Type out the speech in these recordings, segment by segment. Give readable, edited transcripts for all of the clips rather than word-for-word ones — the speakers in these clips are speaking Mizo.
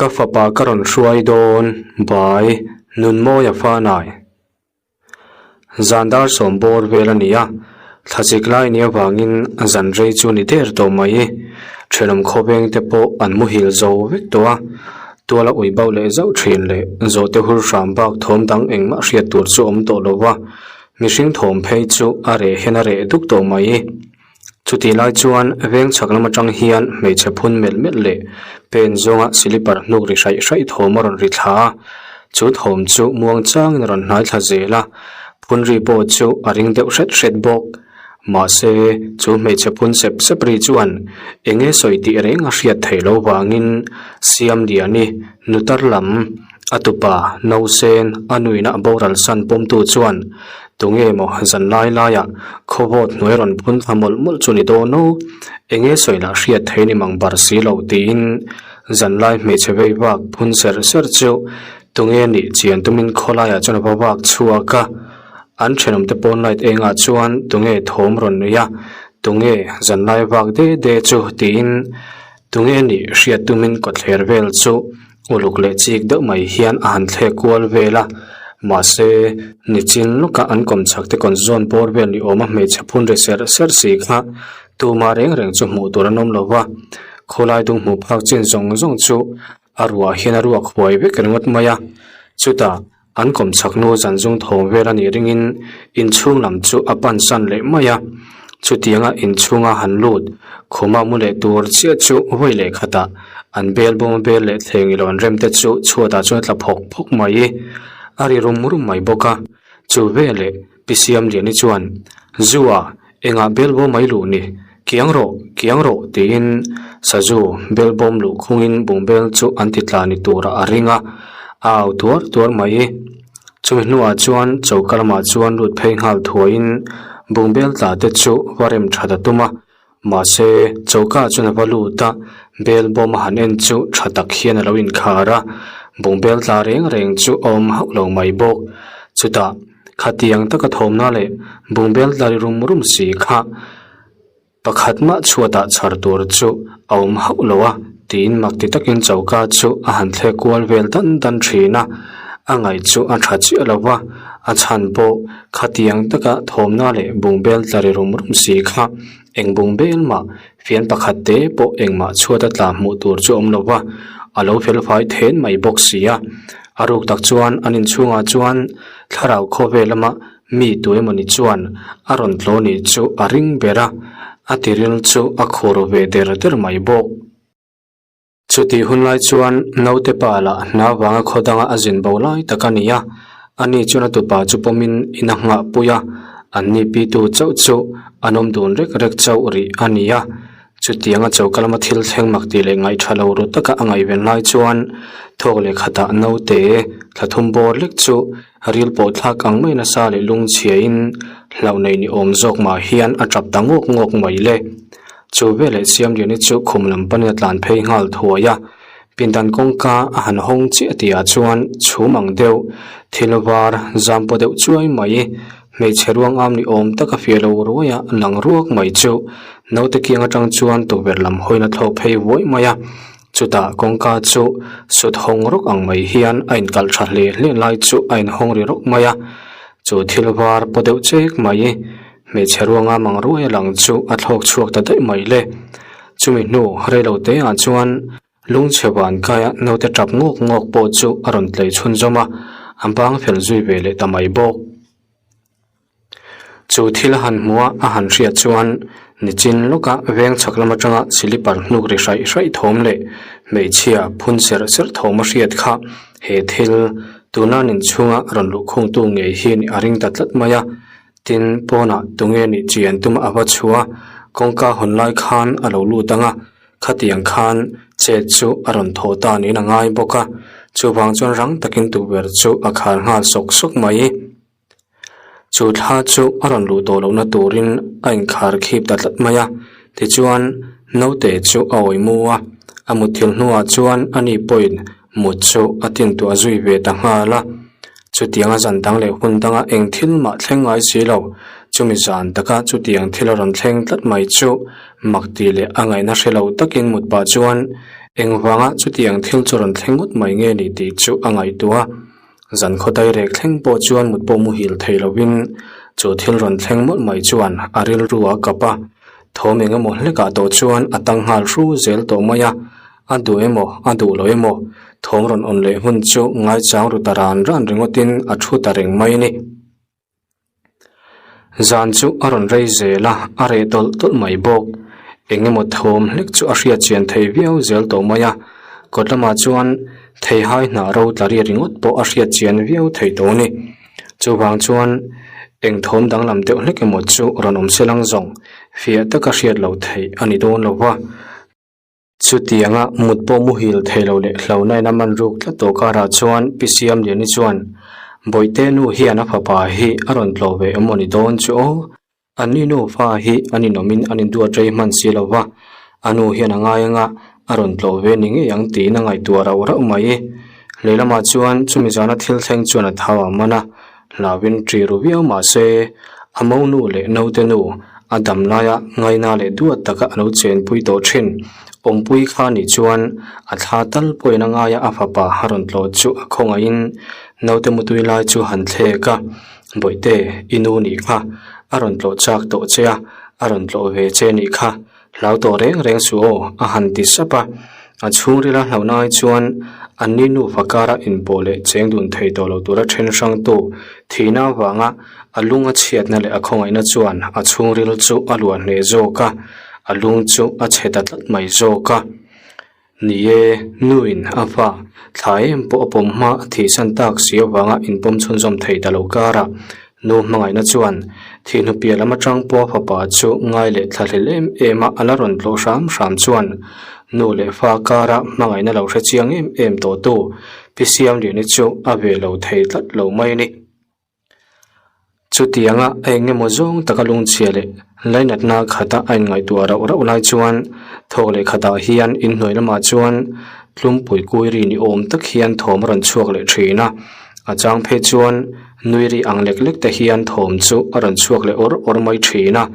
Ka fapa ka rawn hruai dawn, bai, Nunmawia fanai. Zan dar sawm bawr vel a ni a, thlazik lai ni avangin zan rei chu ni der tawh mai. Thenawm khawveng te pawh an muhil zo vek tawh a, tuala ui bauh leh zauh thin leh zawhte hur hram bak thawm dang engmah hriat tur chu awm tawh lo va, mihring thawm phei chu a reh hian a reh duk tawh mai. Chutih lai chuan veng chhak lam atang hian hmeichhe phun melh melh leh pen zawnga silipar hnuk ri hraih hraih thawm a rawn ri thla a, chu thawm chu muang changin a rawn hnai thla zel a, phun ri pawh chu a ring deuh hret hret bawk. Mahse, chu hmeichhe phun sep sep ri chuan eng nge sawi tih reng a hriat theih loh vangin Siamliani nutar lam A tupa, Nausen, a nuina boral san pawmtu chuan, Tunge maw zan lai laiah khawvawt hnuai rawn phun thla mawlh mawlh chu ni dawn o? Enge sawi lah hriat thei ni mang bar si lo tiin zan lai hmeichhe vei vak phun ser ser chu tunge nih chian tumin khawlaiah chuan a va vak chhuak a. An thenawmte pawn light engah chuan tunge thawm rawn nei a, tunge zan lai vak de de chu tiin tunge nih hriat tumin kawtthler vel chu Uluk leh chik deuh mai hian a han thlek kual vel a, mahse nichin lawka an kawm chak te kawn zawn bawr vel ni awma hmeichhe phun ri serh serh si kha tumah reng reng chu hmuh tur an awm lo va, khawlai dung hmuh phak chin zawng zawng chu a ruah hian a ruak huai vek ringawt mai a, chutah an kawm chak nu zan zung thawm vel a nih ringin inchhung lam chu a pan san leh mai a, chutianga inchhunga han lut khuma mu leh tur chiah chu vawi leh khatah an bel bawm a bel leh thleng ilo an rem te chu chhuatah chuan a tla phawk phawk mai a ri rum rum mai bawk a, chu veleh Pi Siamliani chuan Zua engah bel bawm mai luh ni kiang rawh kiang rawh tiin sazu bel bawm luh khungin bungbel chu an ti tla ni turah a ring a, a au tuar tuar mai. Chumi hnuah chuan choka lamah chuan lut phei nghal thuaiin bungbel tla te chu va rem that a tum a, mahse choka chuan a va lut a, bel bawm a han en chu tha tak hian a lo inkhar a, bungbel tla reng reng chu a awm hauh lo mai bawk. Chutah khatiang taka thawmna leh bungbel tla ri rum rum si kha Pakhat mah chhuatah chhar tur chu a awm hauh lo a, tiin mak ti takin choka chu a han thlek kual vel dan dan thin a, a ngaih chu a tha chiah lo va, a chhan pawh khatiang taka thawmna leh bungbel tla ri rum rum si kha eng bungbel mah fian pakhat te pawh engmah chhuata tla hmuh tur chu a awm lo va, a lo fel fai then mai bawk si a. A ruk tak chuan an inchhungah chuan thlarau khawvel lama Mi tu emawni chuan a rawn tlaw nih chu a ring ber a, a tiril chu a khur ve der der mai bawk. Chutih hun lai chuan naute pa lah hna vanga khaw danga a zin bo lai tak a ni a, ani chuan a tupa chu pawmin in a nghah pui a, anni pitu chauh chu an awm dun rek rek chauh rih a ni a. Chutianga choka lama thil thleng mak tih leh ngaihtha lo ru taka a ngaihven lai chuan thawk leh khatah naute thla thum bawr lek chu ril pawh thlak ang mai nasa leh lungchhiain hlauh nei ni awm zawk mah hian a tap ta ngawk ngawk mai le. Chu veleh Siamliani chu khum lam panin a tlan phei nghal thuai a, pindan kawngka a han hawng chiah tihah chuan chhum ang deuh thil var zam paw deuh chuai mai. Hmeichhe ruang am ni awm taka fiah lo ruai a lang ruak mai chu naute kiang atang chuan tukverh lam hawiin a thlawk phei vuai mai a, chutah kawngka chu sut hawng rawk ang mai hian a inkalh tha hle hle lai chu a inhawng ri rawk mai a, chu thil var paw deuh chek mai hmeichhe ruang am ang ruai a lang chu a thlawk chhuak ta daih mai le. Chumi hnu reilo te ah chuan Lungchhe van kaia naute tap ngawk ngawk pawh chu a rawn tlei chhunzawm a, a bang fel zui ve leh ta mai bawk. Chu thil a han hmu a, a han hriat chuan nichin lawka veng chhak lam atanga silipar hnuk ri hraih hraih thawm leh hmeichhia phun serh serh thawm a hriat kha he thil tuna nin chhunga rawn luhkhungtu ngei hi a ring ta tlat mai a, tin pawnah tunge nih chian tum a va chhuah a, kawngka hawn lai khan a lo lut ang a. Khatiang khan chet chu a rawn thawh ta niin a ngai bawk a, chuvang chuan rang takin tukverh chu a khar nghal sawk sawk mai. Chu thla chu a rawn luh tawh lohna turin a inkhar khip ta tlat mai a, tichuan naute chu a awi mu a, a mutthilh hnuah chuan ani pawhin mut chu a tintuah zui ve ta nghal a. Chutianga zan dang leh hun danga eng thil mah thleng ngai si lo, chumi zan taka chutiang thil a rawn thleng tlat mai chu mak tih leh a ngaihna hre lo takin mut pah chuan. Engvanga chutiang thil chu rawn thleng ngawt mai nge ni tih chu a ngaihtuah a. Zan khaw dairek thleng pawh chuan mut pawh muhil thei lovin chu thil rawn thleng mawlh mai chuan a rilru a kap a. Thawm eng emaw hlekah tawh chuan a tang nghal hru zel tawh mai a. A duh emaw, a duh lo emaw, thawm rawn awn leh hun chu ngaichang ru ta ran ran ringawtin a thu ta reng mai a ni. Zan chu a rawn rei zel a, a reh tawlh tawlh mai bawk. Eng emaw thawm hlek chu a hriat chian thei viau zel tawh mai a, kawt lamah chuan theihai hnah ro tla ri ringawt pawh a hriat chian viau thei tawh a ni. Chuvang chuan eng thawm danglam deuh hlek emaw chu rawn awm se lang zawng fiah taka hriat loh theih a ni dawn lo va. Chutianga mut pawh muhil thei lo leh hlauhna in a man ruk tlat tawh karah chuan Pi Siamliani chuan Bawihte nu hian a fapa hi a rawn tlawh ve emaw ni dawn chu aw? Anni nufa hi an inawmin an induat rei hman si lo va, a nu hian a ngai anga a rawn tlawh ve ni ngei ang tiin a ngaihtuah rauh rauh mai. Lehlamah chuan chumi zana thil thleng chuan a thau a man a, Hlauhin ṭi ru viau mah se, a monu leh naute nu a dam laia ngaina leh duat taka a lo chenpui tawh ṭhin. Awmpui kha nih chuan a thla tal pawhin a ngaia a fapa a rawn tlawh chu a khawngaihin naute mutui lai chu han thlek a, Bawihte, i nu nih kha a rawn tlawh chak tawh che a, a rawn tlawh ve che nih kha. Hlau tawh reng reng suh aw, a han ti sap a. A chhungrila hlauhna ai chuan an ni nufa kara inpawh leh cheng dun thei tawh lo tura then hrangtu thihna avanga a lung a chhiatna leh a khawngaihna chuan a chhungril chu a luah hneh zawk a, a lung chu a chhe ta tlat mai zawk a. Ni e, nuin a fa thla em pawh a pawm hma a thihsan tak si avanga inpawm chhunzawm thei ta lo karah nu hmangaihna chuan thihnu piah lam atang pawh a fapa chu ngai leh thlahlel em em a a la rawn tlawh hram hram chuan nu leh fa kara hmangaihna lo hre chiang em em tawhtu Pi Siamliani chu a ve lo thei tlat lo mai a ni. Chutianga a eng emaw zawng taka lungchhia leh lainatna khata a inngaihtuah rauh rauh lai chuan thawk leh khatah hian inhnuai lamah chuan tlumpui kui ri ni awm tak hian thawm a rawn chhuak leh thin a, a chang phei chuan nui ri ang lek lek te hian thawm chu a rawn chhuak leh awr awr mai thin a.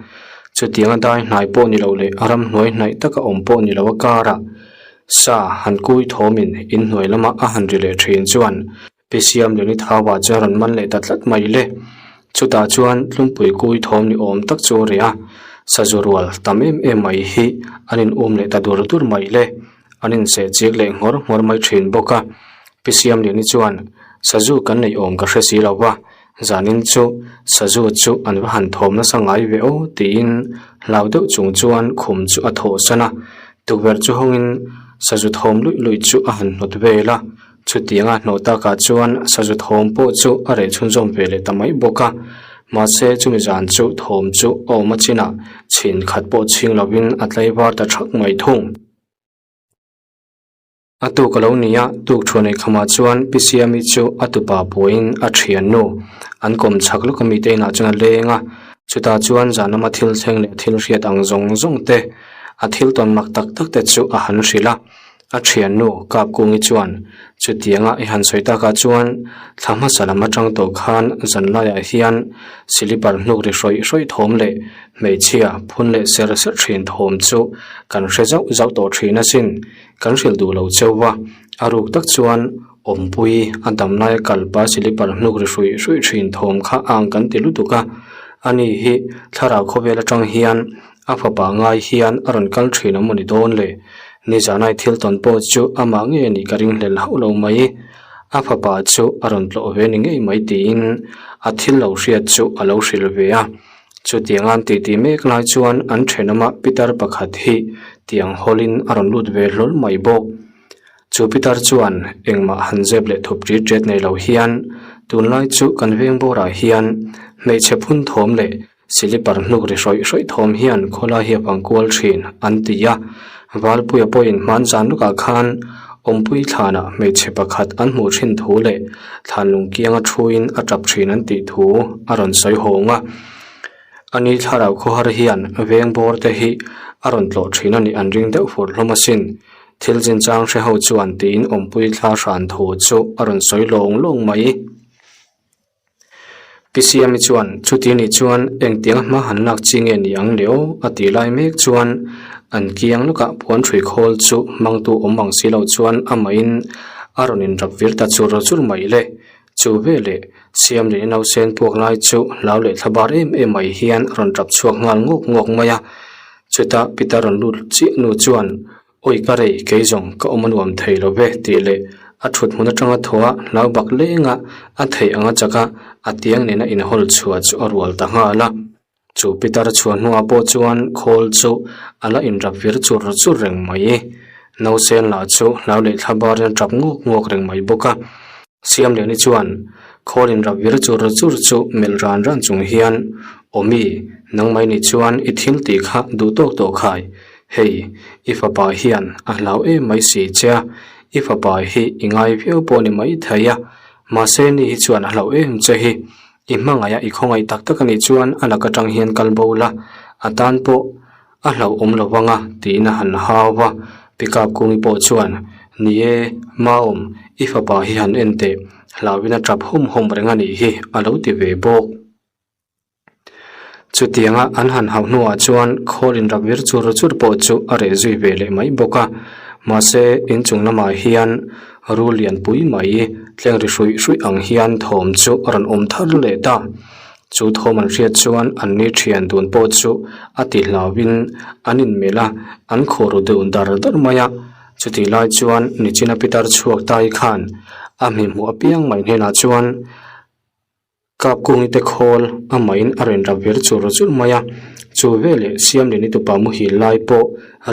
Chutianga dai hnai pawh ni lo leh a ramhnuai hnaih taka awm pawh ni lo a karah sa han kui thawmin inhnuai lama a han ri leh thin chuan Pi Siamliani thauah chuan rawn man leh ta tlat mai le. Chutah chuan Tlumpui kui thawm ni awm tak chu a ri a, sazu rual tam em em mai hi an in um leh ta dur dur mai le. An inseh chik leh nghawr nghawr mai thin bawk a. Pi Siamliani chuan, Sazu kan neih awm ka hre si lo va, zanin chu sazu chu an va han thawm nasa ngai ve aw tiin hlau deuh chung chuan khum chu a thawhsan a. Tukverh chu hawngin sazu thawm luih luih chu a han hnawt vel a. Chutianga hnawh takah chuan sazu thawm pawh chu a reh chhunzawm ve leh ta mai bawk a. Mahse chumi zan chu thawm chu a awm a chinah chhin khat pawh chhing lovin a tlaivar ta thak mai thung. A tuk a lo ni a, tuk thuan ei khamah chuan Pi Siami chu a tupa puain a thiannu an kawm chhak lawk a mite inah chuan a leng a. Chutah chuan zan lama thil thleng leh thil hriat ang zawng zawng te, a thil tawn mak tak tak te chu a han hrilh a. A thiannu Kapkungi chuan, Chutianga i han sawi takah chuan thla hmasa lam atang tawh khan zanlaiah hian silipar hnuk ri hrawih hrawih thawm leh hmeichhia phun leh ser ser thin thawm chu kan hre zauh zauh tawh thin asin, kan hrilh duh lo cheu va. A ruk tak chuan awmpui a damlaia kalpa silipar hnuk ri hruih hruih thin thawm kha ang kan ti lutuk a, ani hi thlarau khawvel atang hian A fapa ngai hian a rawn kal thin a maw ni dawn le? Nizanai thil tawn pawh chu amah ngei a nih ka ringhlel hauh lo mai. A fapa chu a rawn tlawh ve ni ngei mai tiin a thil lo hriat chu a lo hrilh ve a. Chutiang an titi mek lai chuan an thenawmah pitar pakhat hi tiang hawlin a rawn lut ve hlawl mai bawk. Chu pitar chuan engmah han zep leh thup rit ret nei lo hian tunlai chu kan veng bawrah hian hmeichhe phun thawm leh Silipar hnuk ri hrawih hrawih thawm hian khawlai hi a vang kual thin an ti a, Valpuia pawhin hman zan lukah khan awmpui thlanah hmeichhe pakhat an hmuh thin thu leh thlan lung kianga thuin a tap thin an tih thu a rawn sawi hawng a. Ani thlarau khawhar hian veng bawr te hi a rawn tlawh thin a nih an ring deuh fur hlawm asin. Thil chinchang hre ho chuan tiin awmpui thla hran thu chu a rawn sawi lawng lawng mai. Pi Siami chuan, Chuti nih chuan engtiang hma han lak chi nge ni ang le aw? a tih lai mek chuan An kiang lawkah puan hrui khawl chu hmangtu awm ang si lo chuan amahin a rawn inrap vir ta chur chur mai le. Chu veleh Siamliana nausen puak lai chu hlau leh thla bar em em mai hian a rawn tap chhuak nghal ngawk ngawk mai a. Chutah Peter rawn lut chiah nu chuan Awi ka rei, kei zawng ka awm a nuam thei lo ve tih leh a thut hmun atanga thaw a hlau bak lenga a theih anga chaka a tiang nena inhawl chhuah chu a rual ta nghal a. Chu Peter chhuah hnuah pawh chuan khawl chu a la inrap vir chur chur reng mai. Nausen lah chu hlau leh thla barin a tap ngawk ngawk reng mai bawk a. Siamliani chuan khawl inrap vir chur chur chu melh ran ran chung hian, Awmi, nangmah nih chuan i thil tih kha duh tawk tawh khai. Hei, i fapa hian a hlau em mai si che a, i fapa hi i ngai viau pawh ni mai thei a, mahse ni hi chuan a hlauh em che hi. I hmangaih a i khawngaih tak tak a nih chuan a lak atang hian kal bo la, a tan pawh a hlauhawm lo vang a tiin a han hau va. Pickup kungi pawh chuan, Ni e, Maawm, i fapa hi han en teh, hlauhin a tap hawm hawm reng a nih hi a lo ti ve bawk. Chutianga an han hauh hnuah chuan khawl inrak vir chur chur pawh chu a reh zui ve leh mai bawk a. Mahse, inchung lamah hian rul lian pui mai tleng ri hruih hruih ang hian thawm chu a rawn awm thar leh ta. Chu thawm an hriat chuan an ni thian dun pawh chu a ti hlauhin an inmelh a, an khaw ru deuh dar dar mai a. Chutih lai chuan Nichina Pitar chhuak tai khan a hmihmuh apiang mai hnenah chuan, Kap kungi te khawl a mahin a rawn rap vir chur chur mai a, chu veleh Siamliani tupa muhil lai pawh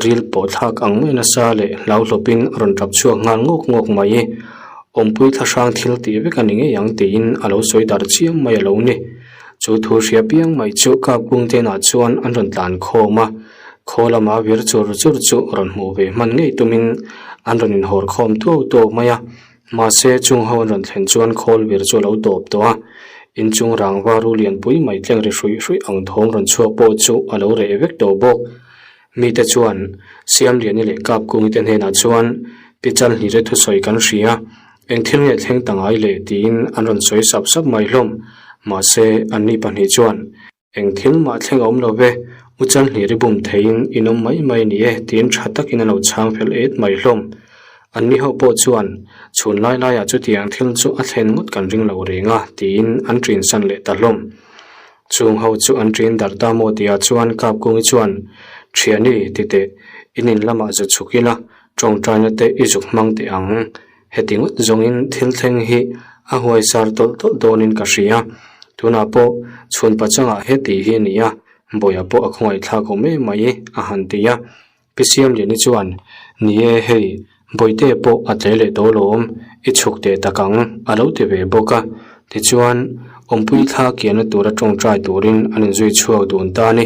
ril pawh thlak ang mai nasa leh hlauhlawpin a rawn rap chhuak nghal ngawk ngawk mai. Awmpui thlahrang thil tih vek a ni ngei ang tiin a lo sawi dar chiam mai a lo ni. Chu thu hria piang mai chu kap kung te inah chuan an rawn tlan khawm a, khaw lama vir chur chur chu rawn hmuh ve hman ngei tumin an rawn inhawr khawm tuau tuau mai a. Mahse, chung ho an rawn thlen chuan khawl vir chu a lo tawp tawh a, inchung rangva ru lianpui mai tleng ri hruih hruih ang thawm rawn chhuak pawh chu a lo reh vek tawh bawk. Mite chuan Siamliani leh Kapkungi te hnenah chuan Pi Chalhnire thusawi kan hria, eng thil nge thleng ta ngai le tiin an rawn sawi sap sap mai hlawm. Mahse, anni pahnih chuan Eng thil mah thleng a awm lo ve, U Chalhnih ri bum theiin in awm mai mai ni e tiin tha takin a lo chhang fel et mai hlawm. Anni ho pawh chuan chhun lai laiah chutiang thil chu a thlen ngawt kan ring lo reng a tiin an ṭin san leh ta hlawm. Chung ho chu an ṭin darh ta maw tihah chuan Kapkungi chuan, Ṭhiani, ti teh, in in lamah zu chhuk ila ṭawngṭaina te i zuk hmang teh ang. Heti ngawt zawngin thil thleng hi a huaisar tawlh tawlh dawnin ka hria. Tunah pawh chhun pachangah heti hi a ni a, Bawiha pawh a khawngaihthlak awm em mai a han ti a. Pi Siamliani chuan, Ni e hei, Bawihte pawh a tle leh tawh lawm, i chhuk teh tak ang a lo ti ve bawk a. Tichuan, awmpui thla kianna tura tawngtai turin an inzui chhuak dun ta a ni.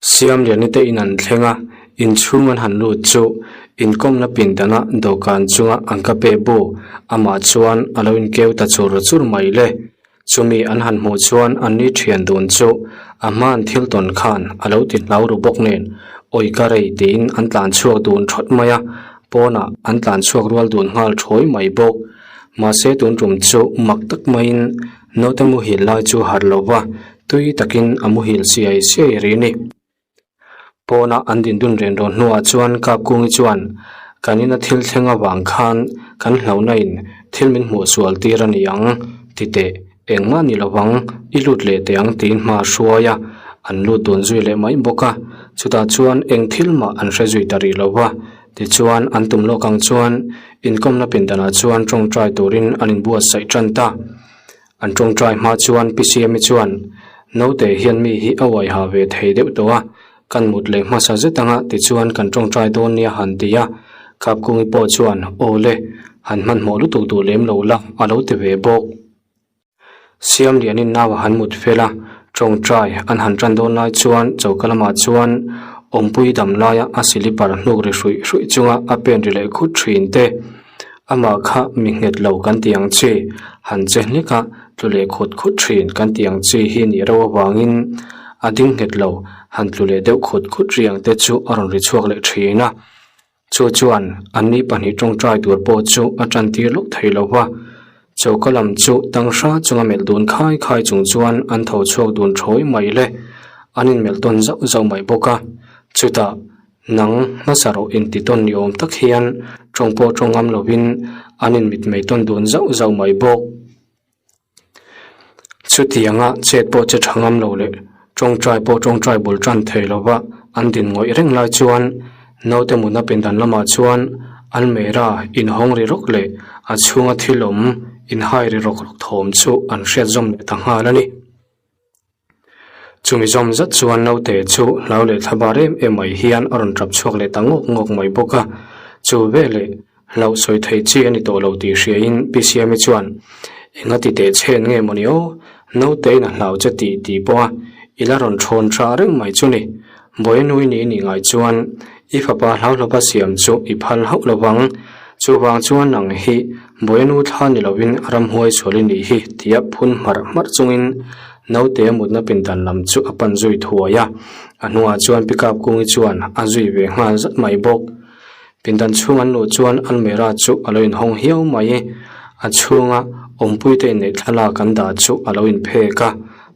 Siamliani te in an thleng a, inchhung an han lut chu inkawmna pindana dawhkan chunga an ka peh bu amah chuan a lo inkeu ta chur chur mai le. Chumi an han hmuh chuan an ni thian dun chu a hma an thil tawn khan a lo ti hlau ru bawk nen awi ka rei tiin an tlan chhuak dun thawt mai a, pawnah an tlan chhuak rual dun nghal thawi mai bawk. Mahse tun tum chu mak tak maiin naute muhil lai chu harh lo va, tui takin a muhil siai siai ri ni. Pawna an din dun ren rawn hnuah chuan Kapkungi chuan kan ina thil thleng avang khan kan hlauhna in thil min hmuh sual tir a ni ang ti teh engmah ni lovang i lut leh teh ang tiin hma a hruai a, an lut dun zui leh mai bawk a, chutah chuan eng thil mah an hre zui ta rih lo va, tichuan an tum lawk ang chuan inkawmna pindanah chuan tawngtai turin an inbuatsaih tan ta. An tawngtai hma chuan Pi Siami chuan, Naute hian mi hi a uai ha ve thei deuh tawh a, kan mut leh hmasa zet anga tichuan kan tawngtai dawn nia han ti a. Kapkungi pawh chuan, Aw le, han hmanhmawh lutuk duh lem lo la a lo ti ve bawk. Siamlianin nau a han mut fel a, tawngtai an han tan dawn lai chuan choka lamah chuan awmpui dam laia a silipar hnuk ri hruih hruih chunga a pen ri leh khut thin te. Amah kha mi nghet lo kan ti ang chi, han che hlek a, tlu leh khut khut thin kan ti ang chi hi nih reuh avangin a ding nghet lo, han tlu leh deuh khut khut riang te chu a rawn ri chhuak leh thin a. Chu chuan anni pahnih tawngtai tur pawh chu a tan tir lawk thei lo va, choka lam chu tang hra chunga melh dun khai khai chung chuan an tho chhuak dun thawi mai le, an inmelh tawn zauh zauh mai bawk a. Chutah. Nang hmasa rawh inti tawn ni awm tak hian tawng pawh tawng ngam lovin an inmitmei tawn dun zauh zauh mai bawk. Chutianga chet pawh che tha ngam lo leh tawngtai pawh tawngtai bul tan thei lova an din ngawih reng lai chuan naute mutna pindan lamah chuan almera inhawng ri rawk leh a chhunga thil awm inhai ri rawk rawk thawm chu an hriat zawm leh ta nghal a ni. Chumi zawm zat chuan naute chu hlau leh thla bar em em mai hian a rawn tap chhuak leh ta ngawk ngawk mai bawk a, chu veleh hlauh sawi theih chi a ni tawh lo tih hriain Pi Siami chuan, Enga ti teh chhen nge mawni aw, nautein a hlau che tih tih pawh a i la rawn thawn tha reng mai chu ni. Bawihnui ni nih ngai chuan i fapa hlau hlawpa siam chu i phal hauh lo vang, chuvang chuan nang hi Bawiahnu thla ni lovin ramhuai sual i nih hi tia phun hmarh hmarh chungin naute mutna pindan lam chu a pan zui thuai a, a hnungah chuan pickup kungi chuan a zui ve nghal zat mai bawk. Pindan chhung an luh chuan almirah chu a lo inhawng hiau mai. A chhunga awmpuite inneih thlalak an dah chu a lo inphek a,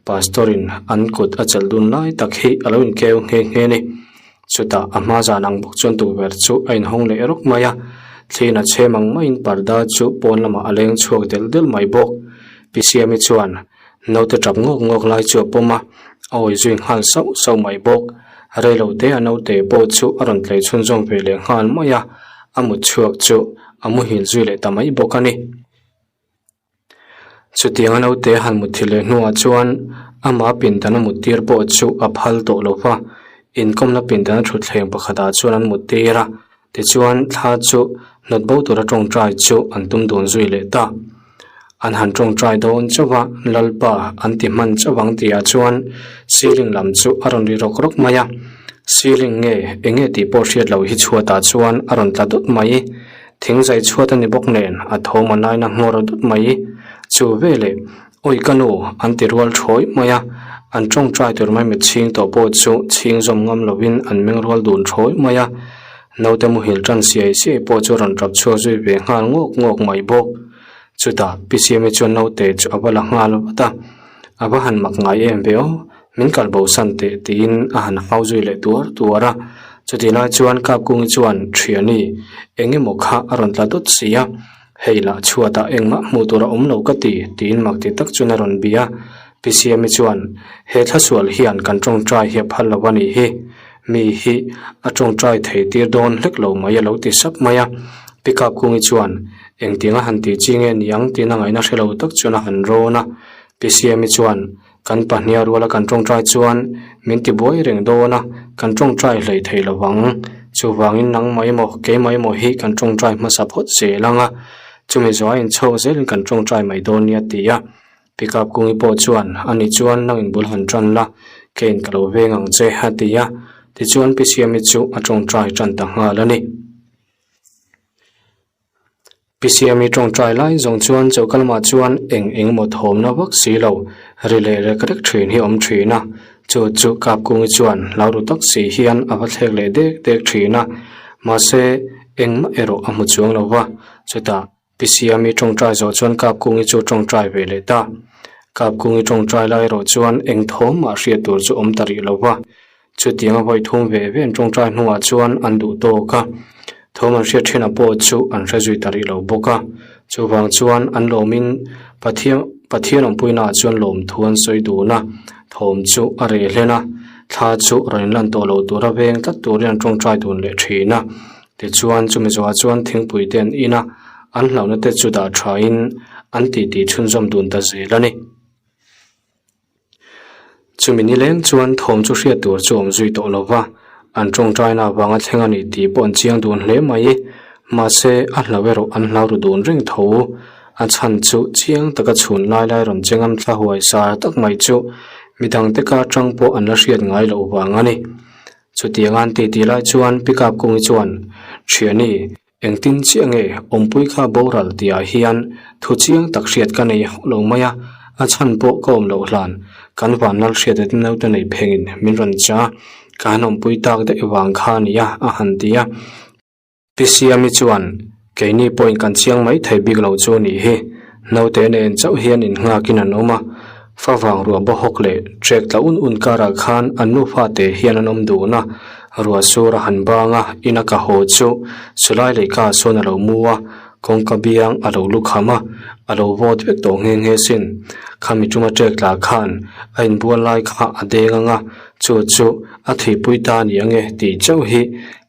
Pastor in an kut a chelh dun lai tak hi a lo inkeu nghe nghe a ni. Chutah a hma zan ang bawk chuan tukverh chu a inhawng leh rawk mai a, thliin a chhem ang maiin parda chu pawn lamah a leng chhuak delh delh mai bawk. Pi Siami chuan naute tap ngawk ngawk lai chu a pawm a, a awi zui nghal sauh sauh mai bawk. Rei lo te a naute pawh chu a rawn tlei chhunzawm ve leh nghal mai a, a mut chhuak chu a muhil zui leh ta mai bawk a ni. Chutiang a naute han mutthilh leh hnuah chuan amah pindan a muttir pawh chu a phal tawh lo va, inkawmna pindan a thutthleng pakhatah chuan an muttir a, tichuan thla chu hnawt bo tura tawngtai chu an tum dun zui leh ta. An han tawngtai dawn chauh a, Lalpa an ti hman chauh ang tihah chuan ceiling lam chu a rawn ri rawk rawk mai a, ceiling nge eng nge tih pawh hriat loh hi chhuatah chuan a rawn tla dawt mai. Thing zai chhuat a ni bawk nen a thawm a naina nghawr dut mai. Chu veleh, Awi ka nu, an ti rual thawi mai a, an tawngtai tur mai mit chhing tawh pawh chu chhing zawm ngam lovin an meng rual dun thawi mai a. Naute muhil tan siai siai pawh chu rawn tap chhuak zui ve nghal ngawk ngawk mai bawk. Chutah Pi Siami chuan naute chu a va la nghal vat a, A va han mak ngai em ve aw, Min kal bo san teh tiin a han hau zui leh tuar tuar a. Chutih lai chuan Kapkungi chuan Thiani eng emaw kha a rawn tla dawt si a, hei lah chhuatah engmah hmuh tur a awm lo ka ti tiin mak ti tak chuan a rawn bia. Pi Siami chuan he thlasual hian kan tawngtai hi a phal lo a nih hi, mi hi a tawngtai thei tir dawn hlek lo mai a lo ti sap mai a. Pi Kapkungi chuan engtiang a han tih chi nge niang tiin a ngaihna hre lo tak chuan a han rawn a. Pi Siami chuan Kan pahniha ruala kan tawngtai chuan min ti buai reng dawn a, kan tawngtai hlei thei lo vang. Chuvangin nangmah emaw keimah emaw hi kan tawngtai hmasa phawt zel ang a, chumi zawh a inchhawk zelin kan tawngtai mai dawn nia ti a. Pickup kungi pawh chuan ani chuan nangin bul han tan la, keiin ka lo veng ang che a ti a, tichuan Pi Siami chu a tawngtai tan ta nghal a ni. Pi Siami tawngtai lai zawng chuan choka lamah chuan eng eng emaw thawmna vak si lo ri leh rek rek thin hi a awm thin a, chu chu Kapkungi chuan hlau ru tak si hian a va thlek leh dek dek thin a, mahse engmah erawh a hmu chuang lo va, chutah Pi Siami tawngtai zawh chuan Kapkungi chu tawngtai ve leh ta. Kapkungi tawngtai lai erawh chuan eng thawm mah hriat tur chu awm ta rih lo va, Chutiang a vawi thum ve ve an tawngtai hnuah chuan an duh tawk a, thawm an hriat thinah pawh chu an hre zui ta rih lo bawk a. Chuvang chuan an lawmin Pathian Pathian awmpuinaah chuan lawmthu an sawi dun a, thawm chu a reh hlen a, thla chu rawn inlan tawh lo tura veng tlat turin an tawngtai dun leh thin a. Tichuan chumi zawhah chuan thingpui te an in a, an hlauhna te chu dah thain an titi chhunzawm dun ta zel a ni. Chumi nileng chuan thawm chu hriat tur chu awm zui tawh lo va, an tawngtaina avanga thleng a nih tih pawh an chiang dun hle mai. Mahse, a hlau erawh an hlau ru dun reng tho. A chhan chu chiang taka chhun lai lai rawn che ngam thla huai sar tak mai chu midangte kar tang pawh an la hriat ngai loh vang a ni. Chutiang an titi lai chuan pickup kungi chuan, Thiani, Engtin chiah nge awmpui kha boral tihah hian thu chiang tak hriat ka nei hauh lo mai a, a chhan pawh ka awm loh hlan kan vanlal hriat at naute nei phengin min rawn cha, ka han awmpui tak daih vang kha a nia a han ti a. Pi Siami chuan, Keini pawhin kan chiang mai thei bik lo chu a nih hi, naute nen chauh hian innghakin an awm a, favang ruah bawhawk leh trek tla un un karah khan an nufa te hian an awm dun a. Ruah sur a han bang a, ina ka haw chu chulai lehkha ah sawn a lo mu a, kawngka biang a lo lu kham a, a lo vawt vek tawh nghe nghe sin. Khami tuma ṭek tla khan a inbual lai kha a deng ang a, chu chu a thihpui ta ni ang e tih chauh hi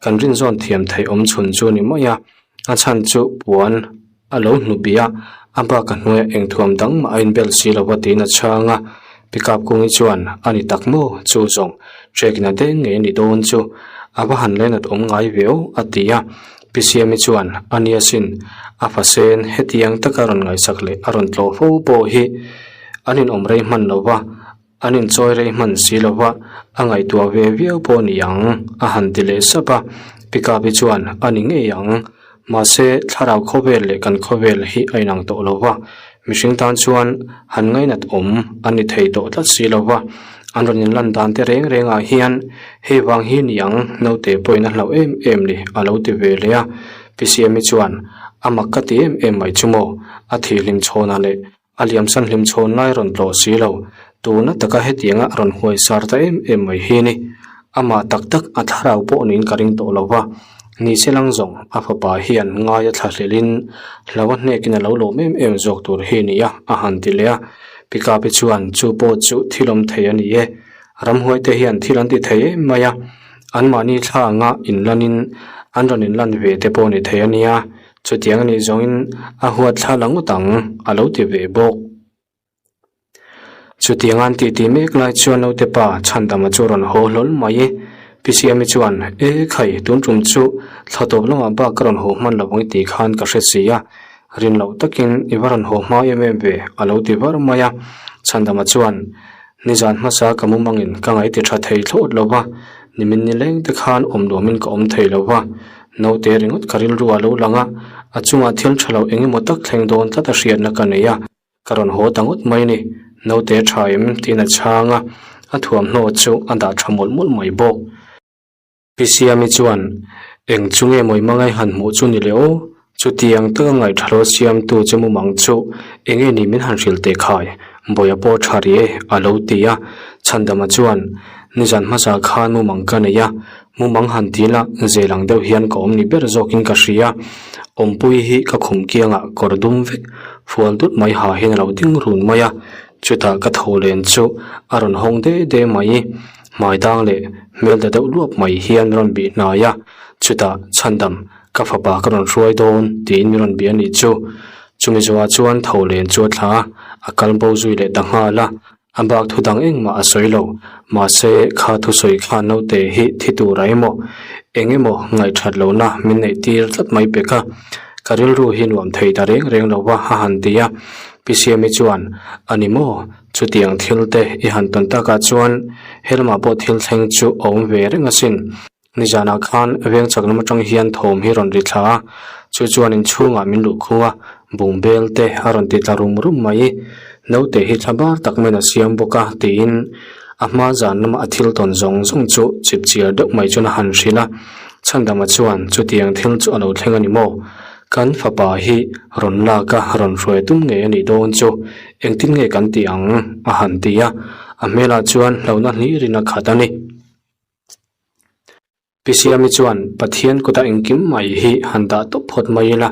kan rinzawn thiam theih awm chhun chu a ni mai a, a chhan chu puan A lo hnu bih a, a bak a hnuaiah engthuam dang mah a inbel si lo va tiin a chhang a. Pickup kungi chuan, A ni tak maw? Chu zawng, trekna deng ngei a ni dawn chu. A va han lenat awm ngai ve aw, a ti a. Pi Siami chuan, A nia sin, a fasen hetiang taka rawn ngaihsak leh a rawn tlawh fo pawh hi an inawm rei hman lo va, an inchawi rei hman si lo va, a ngaihtuah ve viau pawh ni ang, a han ti leh sap a. Pickup hi chuan a ni ngei ang. Mahse, thlarau khawvel leh kan khawvel hi a inang tawh lo va, mihring tan chuan han ngainat awm a ni thei tawh tlat si lo va. An rawn inlan dan te reng rengah hian hei vang hi ni ang, naute pawhin a hlauh em em ni, a lo ti ve leh a. Pi Siami chuan, A mak ka ti em em mai chu maw? A thihlim chhawnah leh A liamsan hlim chhawn lai rawn tlawh si lo, tuna taka hetianga a rawn huai sar ta em em mai hi ni. Amah tak tak a thlarau pawh niin ka ring tawh lo va, ni se lang zawng a fapa hian ngai a thla hlelhin hlo a hnekin a lo lawm em em zawk tur hi ni a, a han ti leh a. Pikapi chuan chu pawh chu thil awm thei a ni e, ramhuai te hian thil an ti thei em mai a, anmahni thla anga inlanin an rawn inlan ve te pawh ni thei a nia, Chutiang a nih zawngin a huat thla la ngawt ang, a lo ti ve bawk. Chutiang an titi mek lai chuan naute pa Chhandama chu a rawn haw hlawl mai. Pi Siami chuan, E khai, tun tum chu thla tawp lamah bak ka rawn haw hman lo ang i tih khan ka hre si a, rin loh takin i va rawn haw hma em em ve, a lo ti var mai a. Chhandama chuan, Nizan hmasa ka mumangin ka ngaihti tha thei thlawt lo va, nimin nileng te khan awm nuamin ka awm thei lo va, Naute ringawt ka rilru a lo lang a, a chungah thil tha lo eng emaw tak thleng dawn tlat a hriatna ka nei a, ka rawn haw ta ngawt mai ni. Naute tha em? tiin a chhang a, a thuamhnaw chu a dah tha mawlh mawlh mai bawk. Pi Siami chuan, Eng chu nge mawi mangai han hmuh chu ni le aw? Chutiang taka ngaihtha lo siamtu chu mumang chu eng nge ni min han hrilh teh khai? Bawia pawh tha rih e, a lo ti a. Chhandama chuan, Nizan hmasa khan mumang ka nei a, mumang han ti la zel ang deuh hian ka awm ni ber zawkin ka hria. Awmpui hi ka khum kiangah kawr dum vek fual dut mai ha hian a lo ding run mai a, chutah ka tho len chu a rawn hawng de de mai. Hmai dang leh hmel ta deuh luap mai hian rawn bih hnai a, chutah Chhandam, Ka fapa ka rawn hruai dawn tiin min rawn bia anih chu. Chumi zawhah chuan tho len chu a thla a, a kal bo zui leh ta nghal a. A bak thu dang engmah a sawi lo. Mahse, kha thusawi khan naute hi thi tur a emaw, eng emaw ngaihthat lohna min neih tir tlat mai pek a. Ka rilru hi nuam thei ta reng reng lo va a han ti a. Pi Siami chuan, A ni maw? Chutiang thil te i han tawn takah chuan helamah pawh thil thleng chu a awm ve reng asin. Nizanah khan veng chak lam atang hian thawm hi rawn ri thla a, chu chuan inchhungah min luh khung a, bungbel te a rawn ti tla rum rum mai. Naute hi thla bar tak maiin a siam bawk a tiin a hma zan lama a thil tawn zawng zawng chu chip chiar deuh mai chuan a han hrilh a. Chhandama chuan chutiang thil chu a lo thleng a ni maw? Kan fapa hi rawn lak a, rawn hruai tum ngei a nih dawn chu engtin nge kan tih ang? a han ti a, a hmelah chuan hlauhna hlirin a khat a ni. Pi Siami chuan Pathian kutah engkim mai hi han dah tawp phawt mai ila,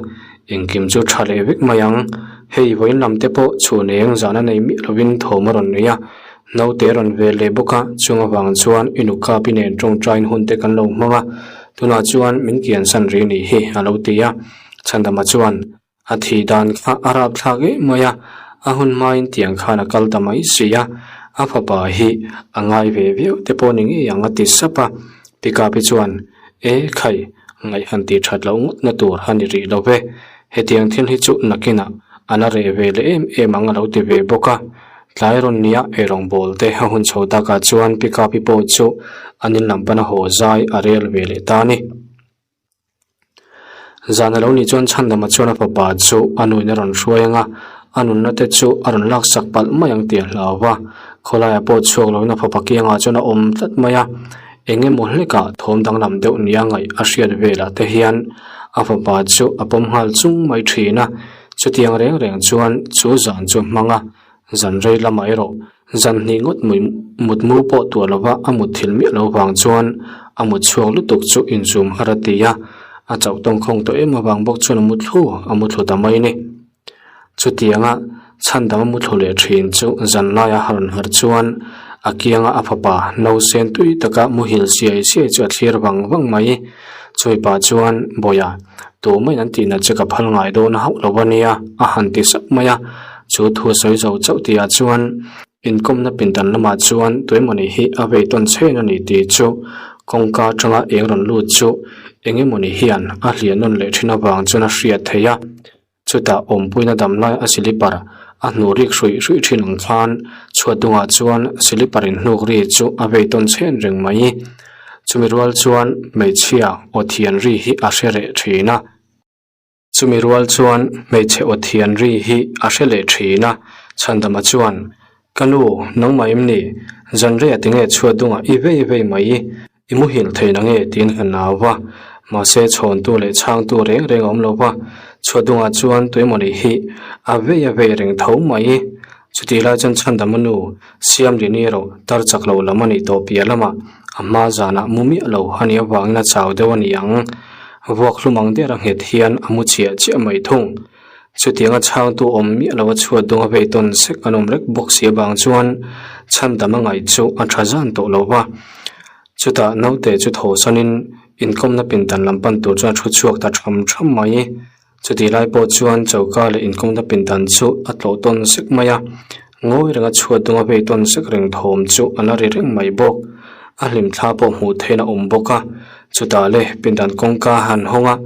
engkim chu tha leh vek mai ang. Hei vawiin lam te pawh chhun eng zan a nei miah lovin thawm a rawn nei a, naute a rawn vel leh bawk a, chung avang chuan i nu Kapi nen tawngtain hun te kan lo hmang a, tunah chuan min kiansan rih nih hi a lo ti a. Chhandama chuan A thih dan kha a rap thlak em mai a, a hun hmain tiang khan a kal ta mai si a, a fapa hi a ngai ve viau te pawh ni ngei ang a ti sap a. Pikapi chuan, E khai, ngaih han tih that loh ngawt na tur a ni rih lo ve, hetiang thil hi chu nakinah a la reh ve leh em em ang a lo ti ve bawk a. Tlai rawn nia eirawngbawl te a hun chho takah chuan Pikapi pawh chu an in lam pana haw zai a rel ve leh ta a ni. Zan a lo nih chuan Chhandama chuan a fapa chu a nuin a rawn hruai ang a, a nunna te chu a rawn laksak palh mai ang tih a hlau va. Khawlaiah pawh chhuak loin a fapa kiangah chuan a awm tlat mai a, eng emaw hlekah thawm danglam deuh nia ngaih a hriat velah te hian a fapa chu a pawm nghal chung mai thin a. Chutiang reng reng chuan chu zan chu a hmang a. Zan rei lamah erawh zan hnih ngawt mui mutmu pawh tuah lova a mut thil miah lo vang chuan a mut chhuak lutuk chu inzum har a ti a, a chauh tawngkhawng tawh em avang bawk chuan a mu thlu a mu thlu ta mai a ni. Chutianga chhandam a mu thlu leh thin chu zan laia a rawn harh chuan a kianga a fapa nausen tui taka muhil siai siai chu a thlir vang vang mai. Chumi pah chuan Bawia tumah in an tih nat che ka phal ngai dawn hauh lo a nia a han ti sap mai a. Chu thu a sawi zo chauh tihah chuan inkawmna pindan lamah chuan tuemawni hi a vei tawn chhen a ni tih chu kawngka atanga eng rawn lut chu eng emawni hian a hliah nawn leh thin avang chuan a hriat theih a. Chutah awmpuina dam lai a silipar a hnuh rik hruih hruih thin ang khan chhuat dungah chuan silipar in hnuk ri chu a vei tawn chhen reng mai. Chumi rual chuan hmeichhia aw thian ri hi a hre reh thin a. Chumi rual chuan hmeichhe aw thian ri hi a hre leh thin a. Chhandama chuan, Ka nu, nangmah em ni? Zanreiah tinge chhuat dungah i vei vei mai? I muhil thei na nge tiin ka nau va, mahse chhawntu leh chhangtu reng reng a awm lo va, chhuatdungah chuan tuemawni hi a vei a vei reng tho mai. Chutih lai chuan Chhandama nu Siamlini erawh tar chak lo lam a nih tawh piah lamah a hma zanah mu miah lo a nih avangin a chau deuh a ni ang. Vuak hlum ang der a nghet hian a mu chiah chiah mai thung. Chutianga chhangtu awm miah lo a chhuat dung a vei tawn sek an awm rek bawk si avang chuan chhandam a ngaih chu a tha zan tawh lo va. Chutah naute chu thaw sanin inkawmna pindan lam pan tur chuan a thu chhuak ta tham tham mai. Chutih lai pawh chuan choka leh inkawmna pindan chu a tlawh tawn sek mai a, ngawi renga chhuat dung a vei tawn sek reng thawm chu a la ri reng mai bawk. A hlimthla pawh hmuh theihna a awm bawk a, chutah le pindan kawngka a han hawng a,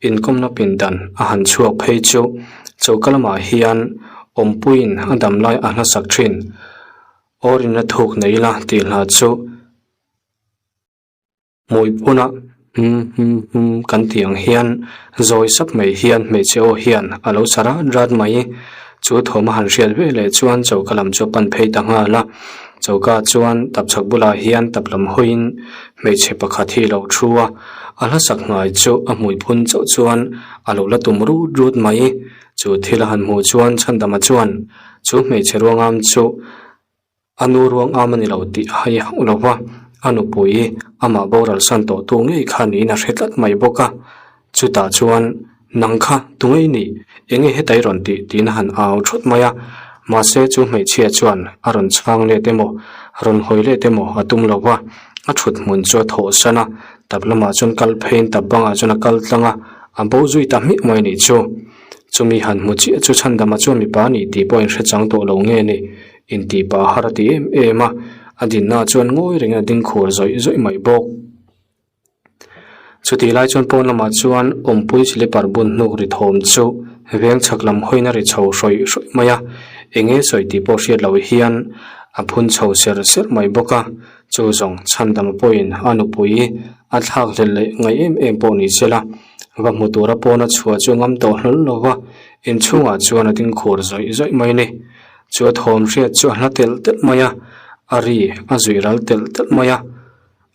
inkawmna pindan a han chhuak phei chu choka lamah hian awmpuiin a dam lai a hlasak thin. Aw rinna thuk nei ila tih hla chu hmui phuna hum hum hum kan tih ang hian zawi sap mai hian hmeichhe aw hian a lo sa rat rat mai. Chu thawm a han hriat ve leh chuan choka lam chu a pan phei ta nghal a, choka chuan tapchhak bulah hian tap lam hawiin hmeichhe pakhat hi a lo thu a, a hlasak hnai chu a hmui phun chauh chuan a lo la tum rut rut mai. Chu thil a han hmuh chuan Chhandama chuan chu hmeichhe ruangam chu a nu ruangam a ni lo tih a hai hauh lo va, a nupui amah boral san tawh tu ngei kha niin a hre tlat mai bawk a. Chutah chuan, Nang kha tu ngei ni? Enge heta i rawn tih? tiin a han au thawt mai a. Mahse chu hmeichhia chuan a rawn chhang let emaw, rawn hawi let emaw a tum lo va, a thut hmun chu a thawh san a, tap lamah chuan kal pheiin tap bangah chuan a kal tlang a, a bo zui ta hmiah mai a nih chu. Chumi han hmu chiah chu Chhandama chuan mipa a nih tih pawh a inhre chang tawh lo nge ni? Intih pah har a ti em em a, a dinna chuan ngawi rengin a ding khur zawih zawih mai bawk. Chutih lai chuan pawn lamah chuan awmpui slipper bun hnuk ri thawm chu veng chhak lam hawiin a ri chho hrawih hrawih mai a, eng nge sawi tih pawh hriat loh hian a phun chho ser ser mai bawk a, chu zawng chhandama pawhin a nupui a thlak hlel leh ngaih em em pawh ni se la, va hmu tura pawna chhuah chu a ngam tawh hlawl lo va, inchhungah chuan a ding khur zawih zawih mai a ni. Chu a thawm hriat chu a hla telh telh mai a, a ri a zuih ral telh telh mai a,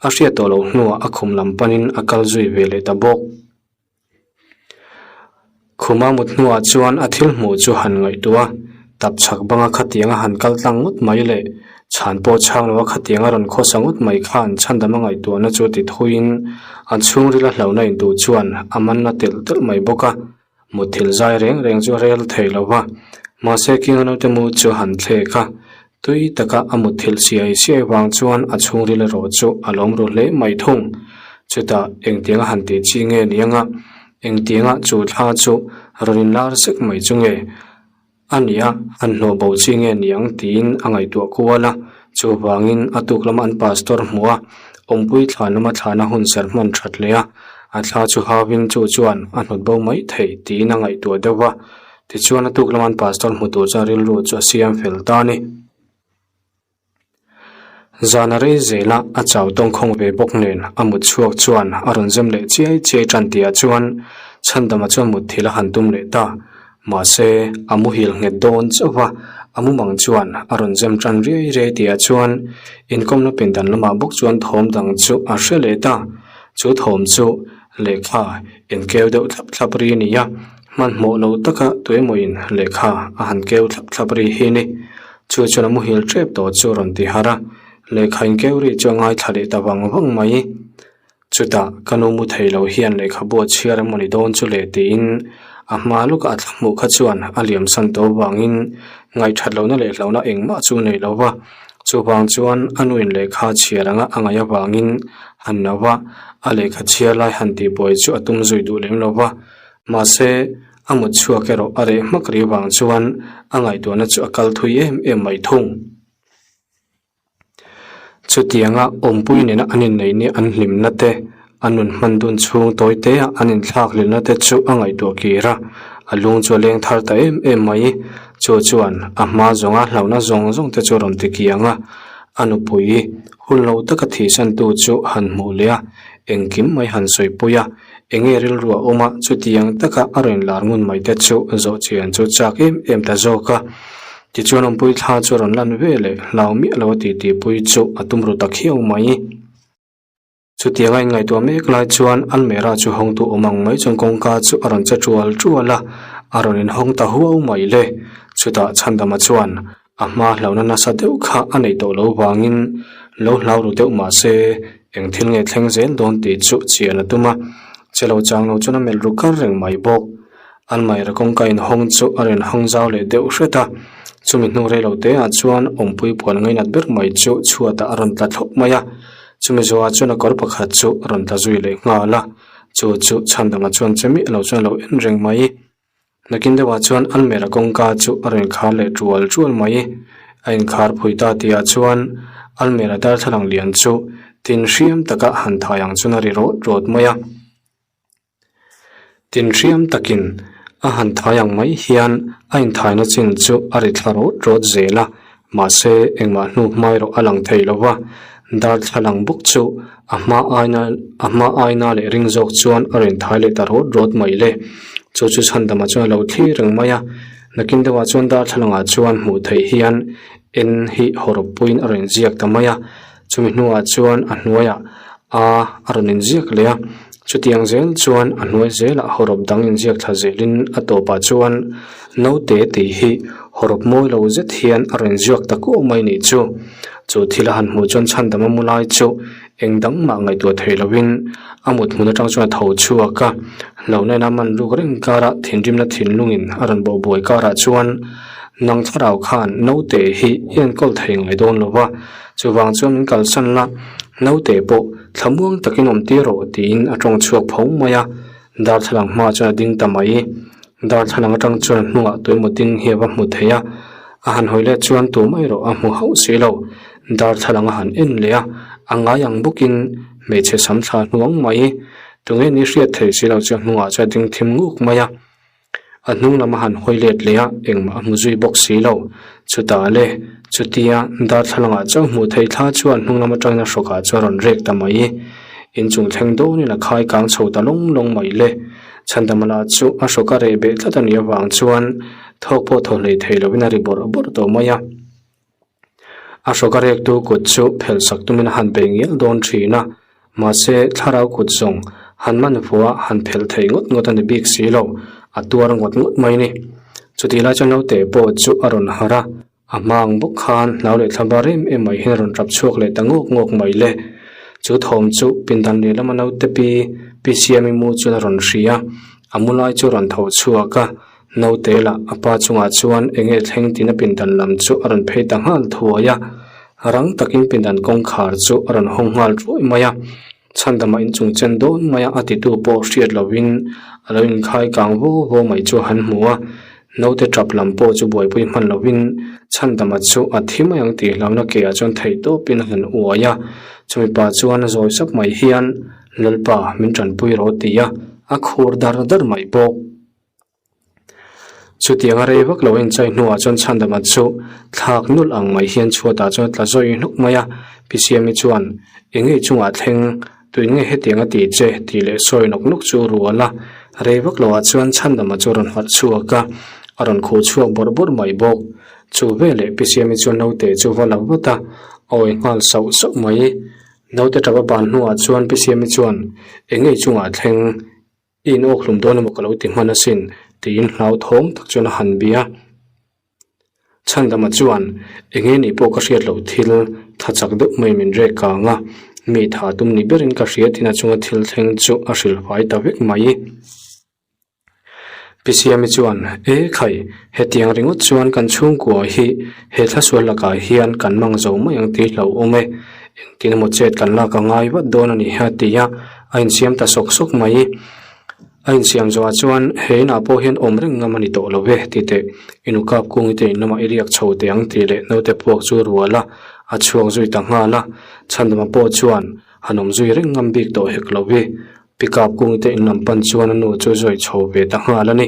a hriat tawh loh hnuah a khum lam panin a kal zui ve leh ta bawk. Khuma mut hnuah chuan a thil hmuh chu han ngaihtuah a, tap chhak banga khatiang a han kal tlang ngawt mai leh chhan pawh chhang loa khatiang a rawn khawsa ngawt mai khan chhandam a ngaihtuahna chu ti thuiin a chhungril a hlauhna intuh chuan a manna telh telh mai bawk a. Mutthilh zai reng reng chu a rel thei lo va, mahse King naute mu chu han thlek a, tui taka a mutthilh siai siai vang chuan a chhungril erawh chu a lawm ru hle mai thung. Chutah engtianga han tih chi nge ni anga, engtianga chu thla chu rawn inlar sek mai chu nge a nia, han hnawh bo chi nge ni ang tiin a ngaihtuah kual a, chuvangin a tuk lama an pastor hmuh a, awmpui thlan lama thlana hun ser hman that leh a, a thla chu hauin chu chuan a hnawt bo mai thei tiin a ngaihtuah deuh va, tichuan a tuk lama an pastor hmu tur chuan rilru chu a siam fel ta a ni. Zan a rei zel a, a chau tawngkhawng ve bawk nen a mut chhuak chuan a rawn zem leh chiai chiai tan tihah chuan Chhandama chuan mut thil a han tum leh ta. Mahse, a muhil nghet dawn chauh va, a mumang chuan a rawn zem tan riai riai tihah chuan inkawmna pindan lamah bawk chuan thawm dang chu a hre leh ta. Chu thawm chu lehkha inkeu deuh thlap thlap ri a ni a, hmanhmawh lo taka tuemawin lehkha a han keu thlap thlap ri hi a ni. Chu chuan a muhil tep tawh chu a rawn ti harh a, lehkha inkeu ri chu a ngaithla leh ta vang vang mai. Chutah ka nu mu thei lo hian lehkhabu a chhiar emaw ni dawn chu le tiin a hma lawkah a thla hmuh kha chuan a liam san tawh avangin ngaihthat lohna leh hlauhna engmah chu nei lo va. Chuvang chuan a nuin lehkha a chhiar anga a ngaih avangin han no va, a lehkha chhiar lai han tihbuai chu a tum zui duh lem lo va. Mahse, a mut chhuak erawh a reh hmak ri vang chuan a ngaihtuahna chu a kal thui em em mai thung. Chutianga awmpui nena an inneih ni an hlimna te, an nun hman dun chhung tawi te a an inthlak hlilna te chu a ngaihtuah kir a, a lung chu a leng thar ta em em mai. Chu chuan a hma zawnga hlauhna zawng zawng te chu a rawn ti kiang a, a nupui hun lo taka thihsantu chu han hmuh leh a, engkim mai han sawipui a, enge rilru a awm a, chutiang taka a rawn lar ngun mai te chu zawh chian chu chak em em ta zawk a. Tichuan awmpui thla chu a rawn lan ve leh hlau miah lo a tih tihpui chu a tum ru ta khiau mai. Chutiang a inngaihtuah mek lai chuan Almera chu hawngtu awm ang mai chuan kawngka chu a rawn che tual tual a, a rawn inhawng ta huau mai le. Chutah Chhandama chuan a hma hlauhna nasa deuh kha a neih tawh lo vangin lo hlau ru deuh mah se eng thil nge thleng zel dawn tih chu chian a tum a, che lo chang lo chuan a melh ru kar reng mai bawk. Almaira kawngka inhawng chu a rawn hawng zau leh deuh hret a, chumi hnu rei lo te ah chuan awmpui puan ngainat ber mai chu chhuatah a rawn tla thlawp mai a, chumi zawhah chuan a kawr pakhat chu a rawn tla zui leh nghal a, chu chu chhandama chuan che miah lo chuan a lo en reng mai. Nakin deuhah chuan Almaira kawngka chu a rawn inkhar leh tual tual mai, a inkhar phui ta tihah chuan Almaira darthlalang lian chu tin hriam taka han thai ang chuan a ri rawt rawt mai a. Tinhriam takin a han thai ang mai hian a inthaina chin chu a ri thla rawt rawt zel a, mahse engmah hnu hma erawh a lang thei lo va, darthlalang bawk chu a hma aina a hma aina leh ring zawk chuan a rawn thai leh ta rawt rawt mai le. Chu chu Chhandama chuan a lo thlir reng mai a, nakin deuhah chuan darthlalangah chuan hmuh theih hian en hi hawrawp puiin a rawn ziak ta mai a. Chumi hnuah chuan a hnuaiah a a rawn inziak leh a, chutiang zel chuan a hnuai zelah hawrawp dang inziak thla zelin a tawpah chuan naute tih hi hawrawp mawi lo zet hian a rawn ziak ta kuau mai nih chu. Chu thil a han hmuh chuan chhandam a mu lai chu eng dang mah ngaihtuah thei lovin a mut hmun atang chuan a tho chhuak a, hlauhna in a man ruk reng karah thinrimna thinlungin a rawn bawh buai karah chuan nang thlarau khan naute hi i enkawl thei ngai dawn lo va. Chuvang chuan min kalsan la, naute pawh thlamuang takin awm tir rawh tiin a tawng chhuak pho mai a, darthlalang hmaah chuan a ding ta mai. Darthlalang atang chuan a hnungah tuemaw ding hi a va hmu thei a, a han hawi let chuan tumah erawh a hmu hauh si lo. Darthlalang a han en leh a, a ngai ang bawkin hmeichhe sam thla hnuang mai. Tunge ni hriat thei si lo chu a hnungah chuan a ding thim nguk mai a. A hnung lam a han hawi let leh a, engmah a hmu zui bawk si lo. Chutah le, chutia darthlalangah chauh hmuh theih thla chuan hnung lam atangin a hrawkah chuan a rawn rek ta mai. Inchung thleng dawnin a khai kang chho ta lawng lawng mai le. Chhandamala chu a hrawk a reh beh tlat a nih avang chuan thawk pawh thaw hlei thei lovin a ri bawrh bawrh tawh mai a. A hrawk a rektu kut chu phelh sak tumin a han bei ngial dawn thin a, mahse thlarau kut zawng han man vuah han phelh thei ngawt ngawt a ni bik si lo, a tuar ngawt ngawt mai ni. Chutih lai chuan naute pawh chu a rawn harh a, a hma ang bawk khan hlau leh thla bar em em mai hian a rawn tap chhuak leh ta ngawk ngawk mai le. Chu thawm chu pindan lehlam a naute pi Pi Siami mu chuan a rawn hria a, a mu lai chu a rawn tho chhuak a, Naute lah a pa chungah chuan eng nge thleng tiin a pindan lam chu a rawn phei ta nghal thuai a, rang takin pindan kawngkhar chu a rawn hawng nghal ruai mai a, chhandamah inchung chen dawn mai a a titu pawh hriat lovin a lo inkhai kang vaw vaw mai chu a han hmu a, naute tap lam pawh chu buaipui hman lovin chhandama chu a thi mai ang tih hlauhna ke ah chuan theihtawpin a han uai a, chumi pa chuan zawi sap mai hian Lalpa min tanpui rawh ti a, a khur dar dar mai bawk. Chutiang a rei vak lo inchai hnuah chuan Chhandama chu thlak nulh ang mai hian chhuatah chuan a tla zawi hnuk mai a. Pi Siami chuan, Eng nge chungah thleng, tuin nge hetiang a ti che? tih leh sawi nawk nawk chu a rual a. Rei vak loah chuan Chhandama chu a rawn harh chhuak a, a rawn khuh chhuak bawrh bawrh mai bawk. Chu veleh Pi Siami chuan naute chu va la vat a, a awi nghal sauh sauh mai. Naute tap a ban hnuah chuan Pi Siami chuan, Eng nge chungah thleng? I in awk hlum dawn emaw ka lo ti hman asin, tiin hlauthawng tak chuan a han bia. Chhandama chuan, Enge nih pawh ka hriat loh thil tha chak deuh mai min rek kang a, mi tha tum ni berin ka hria tiin a chunga thil thleng chu a hrilh fai ta vek mai. Pi Siami chuan, E khai, hetiang ringawt chuan kan chhungkua hi he thlasual lakah hian kan mang zo mai ang tih hlauhawm e, engtin emaw chet kan lak a ngai vat dawn a ni a ti a, a insiam ta sawk sawk mai. A insiam zawhah chuan he inah pawh hian awm reng ngam a ni tawh lo ve ti teh, i nu kap kungi te in lamah i riak chho teh ang tih leh naute puak chu rual a, a chhuak zui ta nghal a, Chhandama pawh chuan han awm zui reng ngam bik tawh hek lo ve, pi kap kungi te in lam pan chuan a nu chu zui chho ve ta nghal a ni.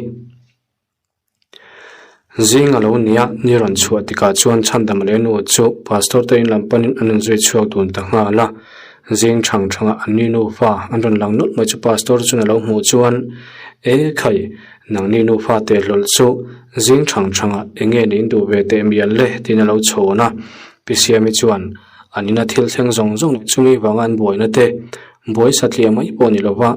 Zing a lo nia, ni rawn chhuah tikah chuan Chhandama leh nu chu Pastor te in lam panin an inzui chhuak dun ta nghal a. Zing thang thangah an ni nufa an rawn lang nawlh mai chu Pastor chuan a lo hmuh chuan, E khai, nangni nufa teh hlawl chu zing thang thangah eng nge niin duh ve teh mial le tiin a lo chhawn a. Pi Siami chuan an ina thil thleng zawng zawng leh chumi vanga an buaina te Buai satliah mai pawh ni lova,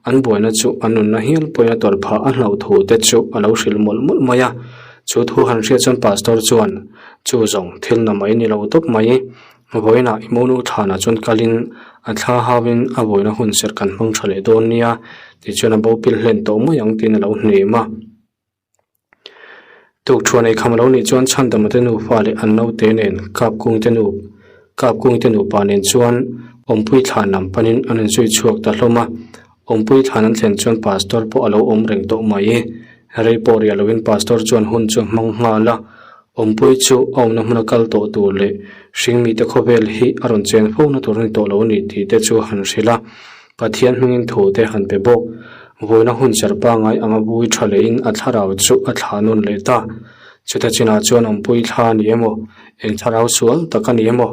an buaina chu an nunna hial pawhin a tawrh phah a hlauh thu te chu a lo hrilh mawlh mawlh mai a. Chu thu han hriat chuan Pastor chuan, Chu zawng, thil na mai ni lo tawp mai. Vawiinah i monu thlanah chuan kalin a thla hauin a buaina hun serh kan hmang tha leh dawn nia, tichuan a bo pil hlen tawh mai ang tiin a lo hnem a. Tukṭhuan ei kham lo nih chuan Chhandama te nufa leh an naute nen Kapkungte nu Kapkungte nupa nen chuan Awmpui thlan lam panin an inzui chhuak ta hlawm a. Awmpui thlan an thlen chuan Pastor pawh a lo awm reng tawh mai. Rei pawh riah loin Pastor chuan hun chu a hmang nghal a. Awmpui chu a awmna hmuna kal tawh tur leh hringmite khawvel hi a rawn chen fo na tur a ni tawh lo a ni tih te chu a han hrilh a. Pathian hmingin thu te han pe bawk. Vawiina hun serh pangai anga vui tha lehin a thlarau chu a thlah nawn leh ta. Chuta chinah chuan awmpui thla a ni emaw, eng thlarau sual tak a ni emaw,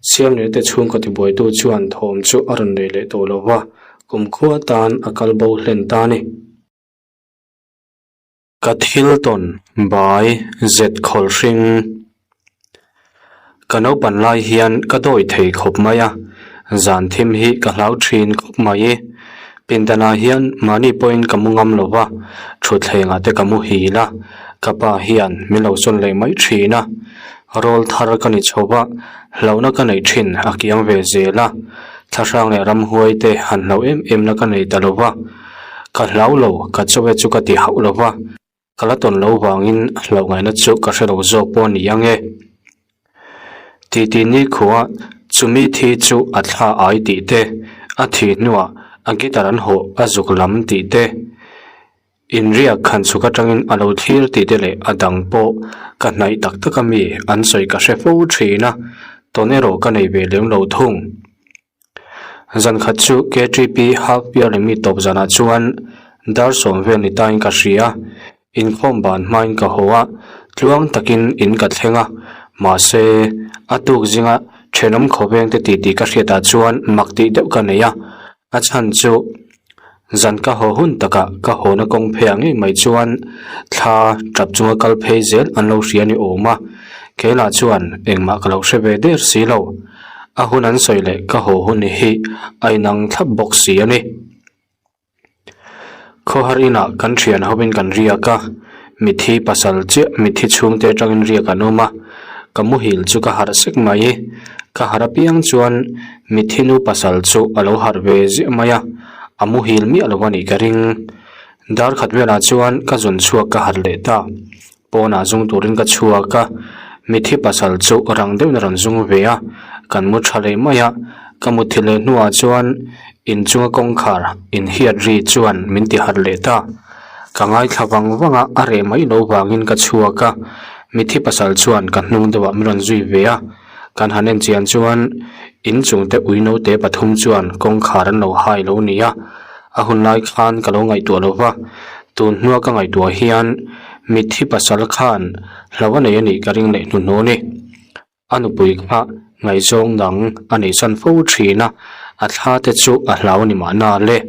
Siamleh te chhungkaw tibuaitu chuan thawm chu a rawn nei leh tawh lo va, kumkhua tan a kal bo hlen ta a ni. Ka thil tawn bai zet khawlh hring. Ka naupan lai hian ka dawi thei khawp mai a, zan thim hi ka hlau thin khawp mai. Pindanah hian mahni pawhin ka mu ngam lo va, thutthlengah te ka mu hil a, ka pa hian min lo sawn leh mai thin a. Rawl thar ka ni chho va, hlauhna ka neih thin a kiang ve zel a, thlahrang leh ramhuai te han hlauh em em na ka nei ta lo va. Ka hlau lo, ka chaw e chu ka ti hauh lo va, ka la tawn lo vangin hlauh ngaihna chu ka hre lo zawk pawh a ni ang e. Titi nikhua chumi thi chu a thla ai tih te, a thi hnuah a guitar an hawh a zuk lam tih te, inriak khan chhuk atangin a lo thlir tih te leh a dang pawh ka hnaih tak tak ami an sawi ka hre fo thin a, tawn erawh ka nei ve lem lo thung. Zan khat chu KTP half yearly mi tawp zanah chuan dar sawm vel ni tain ka hria, inkhawm ban hmain ka haw a, tluang takin in ka thleng a, mahse a tuk zinga thenawm khawveng te titi ka hriatah chuan mak tih deuh ka nei a, a chhan chu Zan ka haw hun takah ka hawna kawng pheiah ngei mai chuan thla tap chunga kal phei zel an lo hria ni awm a, keilah chuan engmah ka lo hre ve der si lo. A hun an sawi leh ka haw hun hi a inang thlap bawk si a ni. Khawhar inah kan thian hovin kan riak a, mithi pasal chiah mithi chhungte atangin riak an awm a, ka muhil chu ka harh sek mai. Ka harh apiang chuan mithi nu pasal chu a lo harh ve ziah mai a. A muhil miah lo a nih ka ring. Dar khat velah chuan ka zun chhuak ka harh leh ta. Pawnah zung turin ka chhuak a, mithi pasal chu rang deuhin a rawn zung ve a, kan mu tha leh mai a. Ka mutthilh leh hnuah chuan inchunga kawngkhar inhiat ri chuan min ti harh leh ta. Ka ngaithla vang vang a, a reh mai lo vangin ka chhuak a, mithi pasal chuan ka hnung deuhah min rawn zui ve a. Kan han en chian chuan in chungte ui naute pathum chuan kawngkhar an lo hai lo ni a, a hun lai khan ka lo ngaihtuah lo va, tun hnua ka ngaihtuah hian mitthi pasal khan hlo a nei a nih ka ring leh hnuhnawh a ni. A nupui kha ngaihzawng dang a neihsan fo thin a, a thla te chu a hlau a ni mahna le.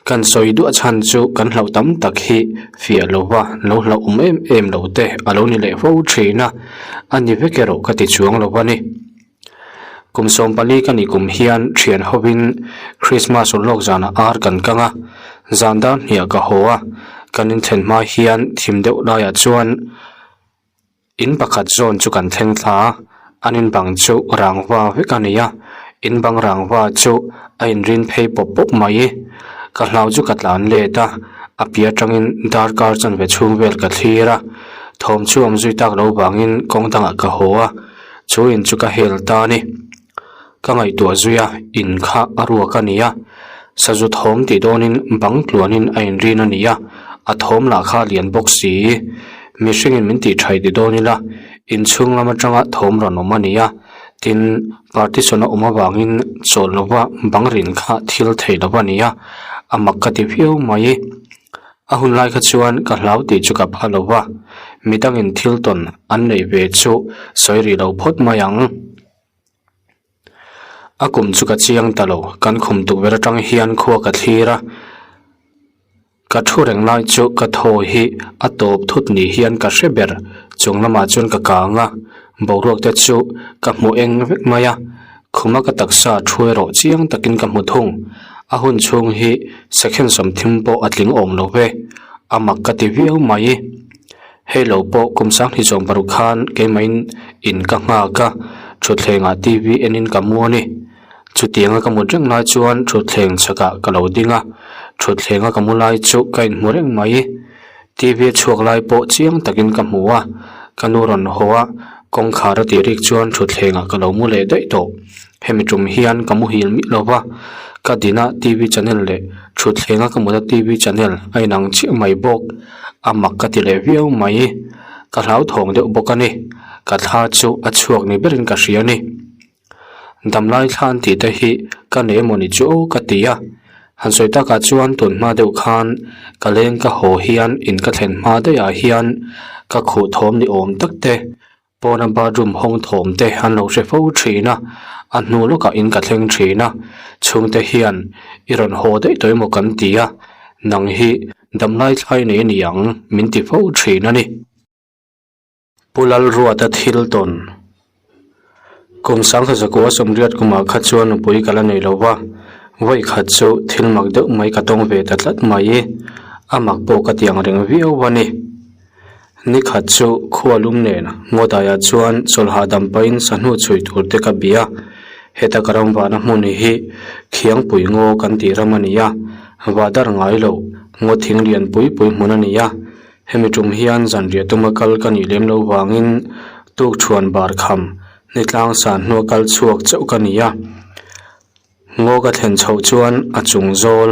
Kan sawi duah chhan chu kan hlauh tam tak hi fiah lo va, lo hlauh awm em em lo te a lo ni leh fo thin a, a ni vek erawh ka ti chuang lo a ni. Kum 14 ka nih kum hian thian hovin Christmas ulawk zanah ar kan kang a, zan dar hniah ka haw a, kan inthlen hma hian thim deuh laiah chuan. In pakhat zawn chu kan thleng thla a, an in bang chu rangva vek a ni a, in bang rangva chu a inrin phei pawp pawp mai. Ka hlau chu ka tlan let a, a piah atangin darkar chanve chhung vel ka thlir a, thawm chu awm zui tak lo vangin kawng dangah ka haw a, chu in chu ka hel ta a ni. Ka ngaihtuah zui a, in kha a ruak a ni a, sazu thawm tih dawnin bang tluanin a inrin a ni a, a thawm lah kha a lian bawk si. Mihringin min tih thaih ti dawn ila, inchhung lam atanga thawm rawn awm a ni a, tin, partition a awm avangin chawlh lova bang rin kha thil theih lo a ni a, a mak ka ti viau mai. A hun lai kha chuan ka hlau tih chu ka pha lo va, midangin thil tawn an neih ve chu sawi rih lo phawt mai ang. A kum chu ka chiang ta lo, kan khum tukverh atang hian khua ka thlir a, ka thu reng lai chu ka thaw hi a tawp thut ni hian ka hre ber, chung lamah chuan ka kang a, boruak te chu ka hmu eng vek mai a, khuma ka taksa thu erawh chiang takin ka hmu thung, a hun chhung hi second sawmthim pawh a tling awm lo ve, a mak ka ti viau mai. Hei lo pawh kum sanghnih zawm paruk khan keimahin in ka nghak a, thutthlengah TV enin ka mu a ni. Chutianga ka mut reng lai chuan thutthleng chhakah ka lo ding a, thutthleng a ka mu lai chu ka inhmu reng mai. TV a chhuak lai pawh chiang takin ka hmu a, ka nu rawn haw a, kawngkhar a tih rik chuan thutthlengah ka lo mu leh daih tawh. Hemi tum hian ka muhil miah lo va, ka dina TV channel leh thutthleng a ka mut a TV channel a inang chiah mai bawk. A mak ka ti leh viau mai, ka hlauthawng deuh bawk a ni. Ka thla chu a chhuak ni berin ka hria a ni. Damlai thla an tih te hi ka nei emawni chu aw ka ti a. Han sawi takah chuan tun hma deuh khan ka leng ka haw hian in ka thlen hma daihah hian ka khuh thawm ni awm tak te Pawna bathroom hawng thawm te an lo hre fo thin a, a hnu lawkah in ka thleng thin a, chhungte hian i rawn haw daih tawh emaw kan ti a, nang hi damlai thlai nei a ni ang min ti fo thin a ni. Pu Lalruata thil tawn Kum sangkhat zakua sawmriat kumah kha chuan nupui ka la nei lo va, vawi khat chu thil mak deuh mai ka tawng ve ta tlat mai, a mak pawh ka ti ang reng viau a ni. Ni khat chu khua lum nen Ngawdaiah chuan chawlhah dam pahin sahnu chhui tur te ka bia. Heta ka ram vahna hmun hi Khiangpui ngaw kan tih ram a ni a, vah dar ngai lo ngaw thing lian pui pui hmun a ni a. Hemi tum hian zanriah tuma kal ka nih lem lo vangin tukṭhuan bar kham nitlang san hnua kal chhuak chauh ka ni a. Ngaw ka thlen chhoh chuan a chung zawl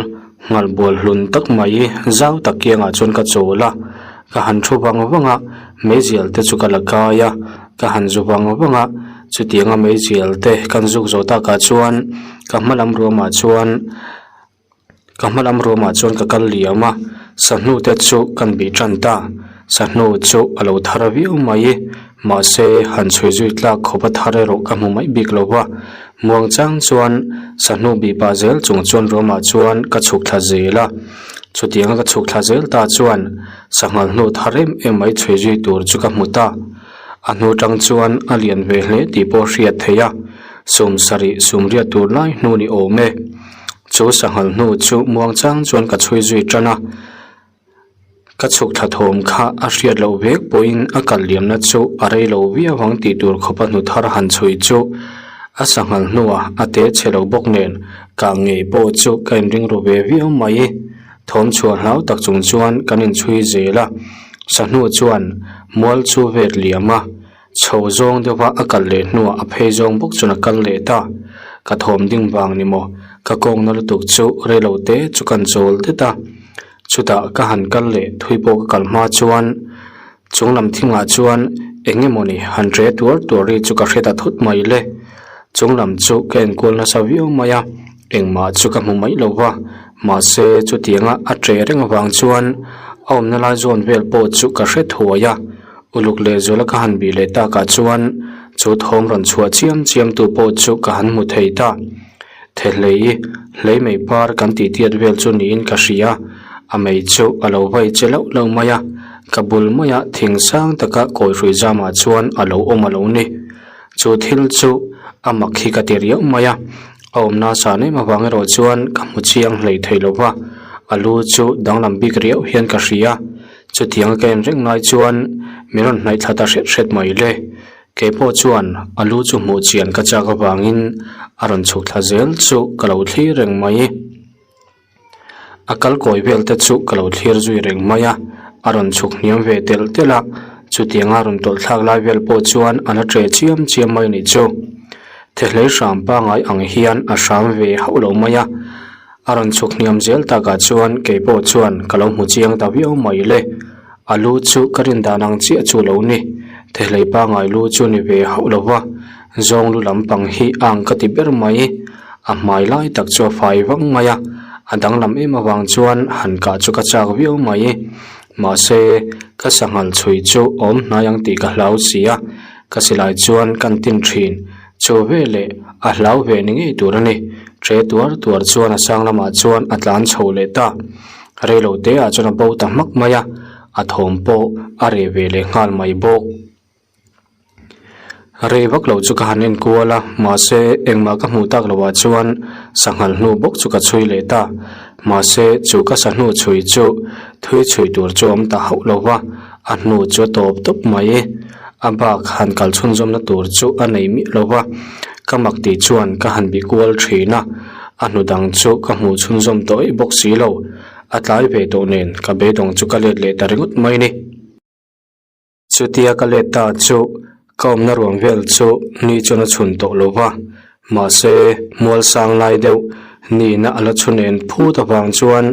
nghalh bual hlun tak mai zau tak kiangah chuan ka chawl a, ka han thu vang vang a, meizial te chu ka la kai a, ka han zu vang vang a, chutianga meizial te kan zuk zawh takah chuan ka hma lam ruamah chuan Ka hma lam ruamah chuan ka kal liam a, sahnu te chu kan bih tan ta. Sahnu chu a lo thar viau mai, mahse han chhui zui tlak khawp a thar erawh ka hmu mai bik lo va. Muang chang chuan sahnu bih pah zel chung chuan ruamah chuan ka chhuk thla zel a. Chutianga ka chhuk thla zel ta chuan sanghal hnu thar em em mai chhui zui tur chu ka hmu ta. A hnu tang chuan a lian ve hle tih pawh hriat theih a, sum sarih sum riat tur lai hnu ni awm e. Chu sanghal hnu chu muang chang chuan ka chhui zui tan a, ka chhuk thla thawm kha a hriat loh vek pawhin a kal liamna chu a rei lo viau ang tih tur khawpa hnu thar han chhui chu a sanghal hnuah a te chhe lo bawk nen kang ngei pawh chu ka inring ru ve viau mai. Thawm chhuah hlau tak chung chuan kan inchhui zel a, sahnu chuan mual chu vet liam a, chho zawng deuha a kal leh hnuah a phei zawng bawk chuan a kal leh ta. Ka thawm ding vang ni maw, ka kawngna lutuk chu reilo te chu kan chawl det a, chutah ka han kal leh thui pawh ka kal hma chuan Chung lam thingah chuan eng emawni han ṭe tuar tuar ri chu ka hre ta thut mai le. Chung lam chu ka enkual nasa viau mai a, engmah chu ka hmu mai lo va, mahse chutianga a ṭe reng avang chuan a awmna lai zawn vel pawh chu ka hre thuai a. Uluk lehzuala ka han bih leh takah chuan chu thawm rawn chhuah chiam chiam tu pawh chu ka han hmu thei ta. Thehlei, hlei mei par kan tih tiat vel chu niin ka hria, a mei chu a lo vai che lauh lauh mai a, ka bul maia thing sang taka kawi hrui zamah chuan a lo awm a lo ni. Chu thil chu a mak hi ka ti riau mai a, a awmna san em avang erawh chuan ka hmu chiang hlei thei lo va, a lu chu danglam bik riau hian ka hria. Chutianga ka en reng lai chuan min rawn hnaih thla ta hret hret mai le. Kei pawh chuan a lu chu hmuh chian ka chak avangin a rawn chhuk thla zel chu ka lo thlir reng mai. A kal kawi vel te chu ka lo thlir zui reng mai a, a rawn chhuk hniam ve telh telh a, chutianga rawn tawlh thlak lai vel pawh chuan a la ṭe chiam chiam mai a nih chu. Thehlei hram pangai ang hian a hram ve hauh lo mai a, a rawn chhuk hniam zel takah chuan kei pawh chuan ka lo hmu chiang ta viau mai le. A lu chu ka rin dan ang chiah chu lo ni, thehlei pangai lu chu ni ve hauh lo va, zawng lu lampang hi a ang ka ti ber mai. A hmai lai tak chu a fai vang mai a, a danglam em avang chuan han kah chu ka chak viau mai. Mahse, ka sanghal chhui chu awm hnai ang tih ka hlau si a, ka silai chuan kan tin thin. Chu veleh a hlau ve ni ngei tur a ni. Tre tuar tuar chuan a sang lamah chuan a tlan chho leh ta. Reilo te ah chuan a bo ta hmak mai a, a thawm pawh a reh ve leh nghal mai bawk. Rei vak lo chu ka han en kual a, mahse engmah ka hmuh tak loh ah chuan sanghal hnu bawk chu ka chhui leh ta. Mahse chu ka sa hnu chhui chu thui chhui tur chu a awm ta hauh lo va, a hnu chu a tawp tawp mai. A bak han kal chhunzawmna tur chu a nei miah lo va, ka mak tih chuan ka han bih kual thin a, a hnu dang chu ka hmuh chhunzawm tawh eih bawk si lo. A tlai ve tawh nen ka beidawng chu ka let leh ta ringawt mai ni. Chutia ka let ta chu ka awmna ruang vel chu ni chuan a chhun tawh lo va, mahse mual sang lai deuh nihna a la chhun en phut avang chuan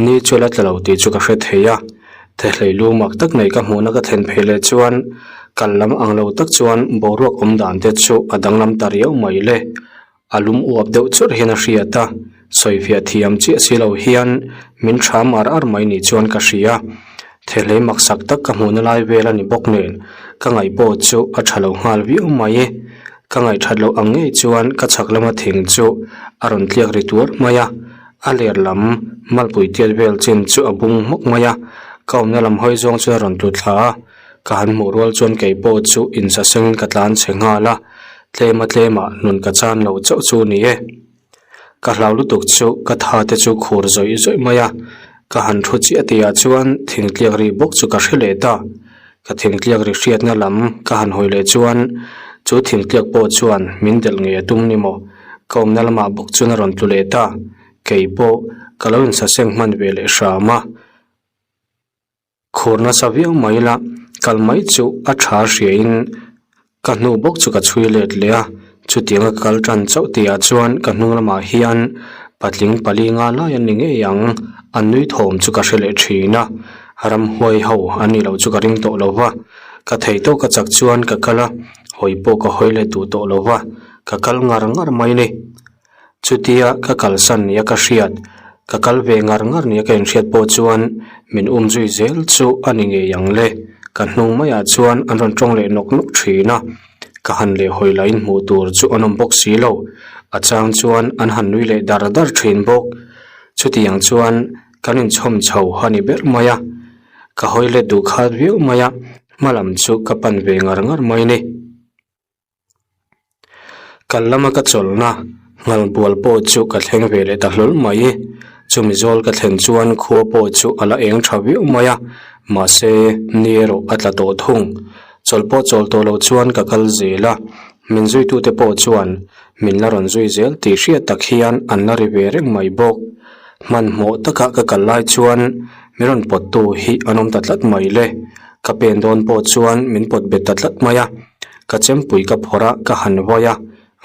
ni chu a la tla lo tih chu ka hre thei a. Thehlei lu mak tak nei ka hmuhna ka thlen phei leh chuan kal lam ang lo tak chuan boruak awm dan te chu a danglam ta riau mai le. A lum uap deuh churh hian a hriat a, sawifiah thiam chiah si lo hian min ṭham ar ar mai ni chuan ka hria. Thehlei maksak tak ka hmuhna lai vel a ni bawk nen ka ngaih pawh chu a ṭha lo nghal viau mai. Ka ngaih ṭhat loh ang ngei chuan ka chhak lama thing chu a rawn tliak ri tuar mai a, a ler lam malpui tiat vel chin chu a bung hmawk mai a, ka awmna lam hawi zawng chuan a rawn tlu thla a. Ka han hmuh rual chuan kei pawh chu insasengin ka tlan chhe nghal a, tlema tlemah nun ka chan lo chauh chu ni e. Ka hlau lutuk chu ka tha te chu khur zawih zawih mai a, ka han thu chiah tihah chuan thingtliak ri bawk chu ka hre leh ta. Ka thingtliak ri hriatna lam ka han hawi leh chuan chu thingtliak pawh chuan min delh ngei a tum ni maw? Ka awmna lamah bawk chuan a rawn tlu leh ta. Kei pawh ka lo insaseng hman ve leh hram a. Khur nasa viau mai la, kal mai chu a tha hriain ka hnu bawk chu ka chhui let leh a, chutianga ka kal tan chauh tihah chuan ka hnung lamah hian patling pali nga lai an ni ngei ang, an nui thawm chu ka hre leh thin a, ramhuai ho an nih loh chu ka ring tawh lo va, ka thei tawk ka chak chuan ka kal a, hawi pawh ka hawi let duh tawh lo va, ka kal ngar ngar mai ni. Chutia ka kalsan nia ka hriat, ka kal ve ngar ngar nia ka inhriat pawh chuan min um zui zel chu a ni ngei ang le. Ka hnung maiah chuan an rawn tawng leh nawk nawk thin a, ka han leh hawi lahin hmuh tur chu an awm bawk si lo. A chang chuan an han nui leh dar dar thin bawk. Chutiang chuan kan inchhawm chho a ni ber mai a, ka hawi let duh khat viau mai a, hma lam chu ka pan ve ngar ngar mai ni. Kal lama ka chawlhna nghal bual pawh chu ka thleng ve leh ta hlawl mai. Chumi zawl ka thlen chuan khua pawh chu a la eng tha viau mai a, mahse ni erawh a tla tawh thung. Chawlh pawh chawl tawh loh chuan ka kal zel a, min zuitute pawh chuan min la rawn zui zel tih hriat tak hian an la ri ve reng mai bawk. Hmanhmawh taka ka kal lai chuan min rawn pawttu hi an awm ta tlat mai le. Ka pen dawn pawh chuan min pawt bet ta tlat mai a. Ka chempui ka phawrh a, ka han vai a,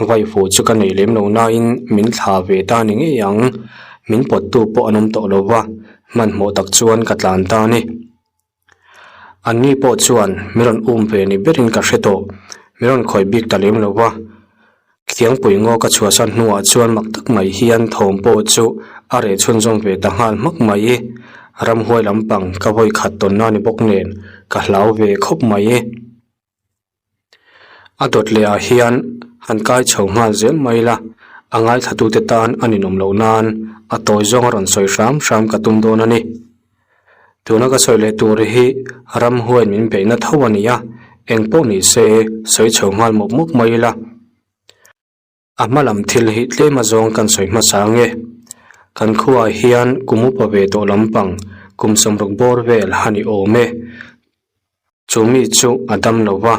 vai fuh chu ka nei lem lo nain min thla ve ta ni ngei ang. Min pawttu pawh an awm tawh lo va, hmanhmawh tak chuan ka tlan ta a ni. Anni pawh chuan min rawn um ve ni berin ka hre tawh, min rawn khawih bik ta lem lo va. Thiangpui ngaw ka chhuahsan hnuah chuan mak tak mai hian thawm pawh chu a reh chhunzawm ve ta nghal hmak mai. Ramhuai lampang ka vawi khat tawnna ni bawk nen ka hlau ve khawp mai. A dawt leh ah hian han kai chho nghal zel mai la, a ngaithlatute tan a ninawm loh nan a tawi zawng a rawn sawi hram hram ka tum dawn a ni. Tuna ka sawi leh tur hi ramhuain min beihna tho a ni a, eng pawh ni se sawi chho nghal mawp mawp mai ila. A hma lam thil hi tlem azawng kan sawi hmasa ang e. Kan khuaah hian kum upa ve tawh lampang. Kum 60 bawr vel a ni awm e. Chu mi chu a dam lo va,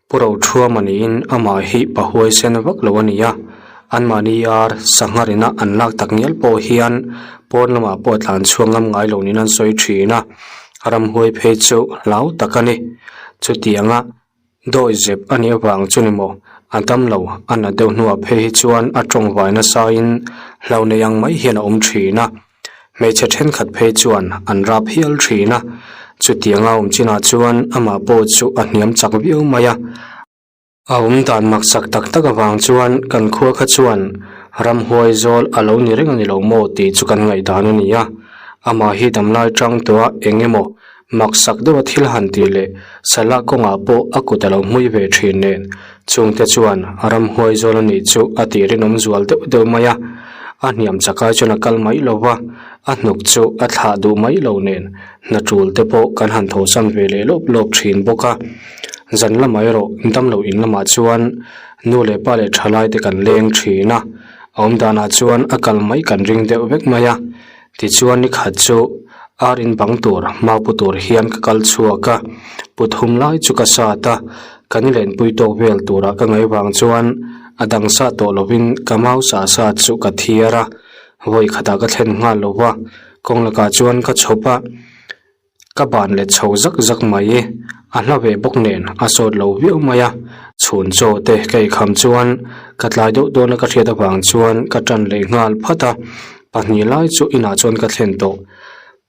Pu Rothuama niin amah hi pa huaisen vak lo a ni a. Anmahni ar sangha rina an lak tak ngial pawh hian pawn lamah pawh a tlan chhuak ngam ngai lo niin an sawi thin a. Ramhuai phei chu hlau tak a ni. Chutianga Dawi zep a nih avang chu ni maw? A dam lo, a nat deuh hnuah phei hi chuan a tawng vai nasain hlo nei ang mai hian a awm thin a. Hmeichhe thenkhat phei chuan an rap hial thin a. Chutianga awm chinah chuan amah pawh chu a hniam chak viau mai a. A awm dan maksak tak tak avang chuan kan khua kha chuan ramhuai zawl a lo ni reng a ni lo maw tih chu kan ngaihdan a ni a. Amah hi damlai tang tawha eng emaw Maksak deuha thil han tih leh Salah kawngah pawh a kut a lo hmui ve thin nen, chungte chuan ramhuai zawl a nih chu a tih rinawm zual deuh deuh mai a. A hniam chakai chuan a kal mai lo va, a hnuk chu a thlah duh mai lo nen, hna tul te pawh kan han thawhsan ve leh lawp lawp thin bawk a. Zan lamah erawh damlo in lamah chuan nu leh pa leh thalai te kan leng thin a, a awm danah chuan a kal mai kan ring deuh vek mai a. Tichuan ni khat chu ar in bang tur mau pu tur hian ka kal chhuak a, pu thum lai chu ka sat a, kan lenpui tawk vel turah ka ngaih vang chuan a dang sat tawh lovin ka mau sa sat chu ka thiar a, vawi khatah ka thlen nghal lo va, kawng lakah chuan ka chhawp a. Ka ban let chho zak zak mai, a hla ve bawk nen a sawt lo viau mai a, chhun chaw te ka eikham chuan ka tlai deuh dawn a ka hriat avang chuan ka tan leh nghal phat a, pahnih lai chu inah chuan ka thlen tawh.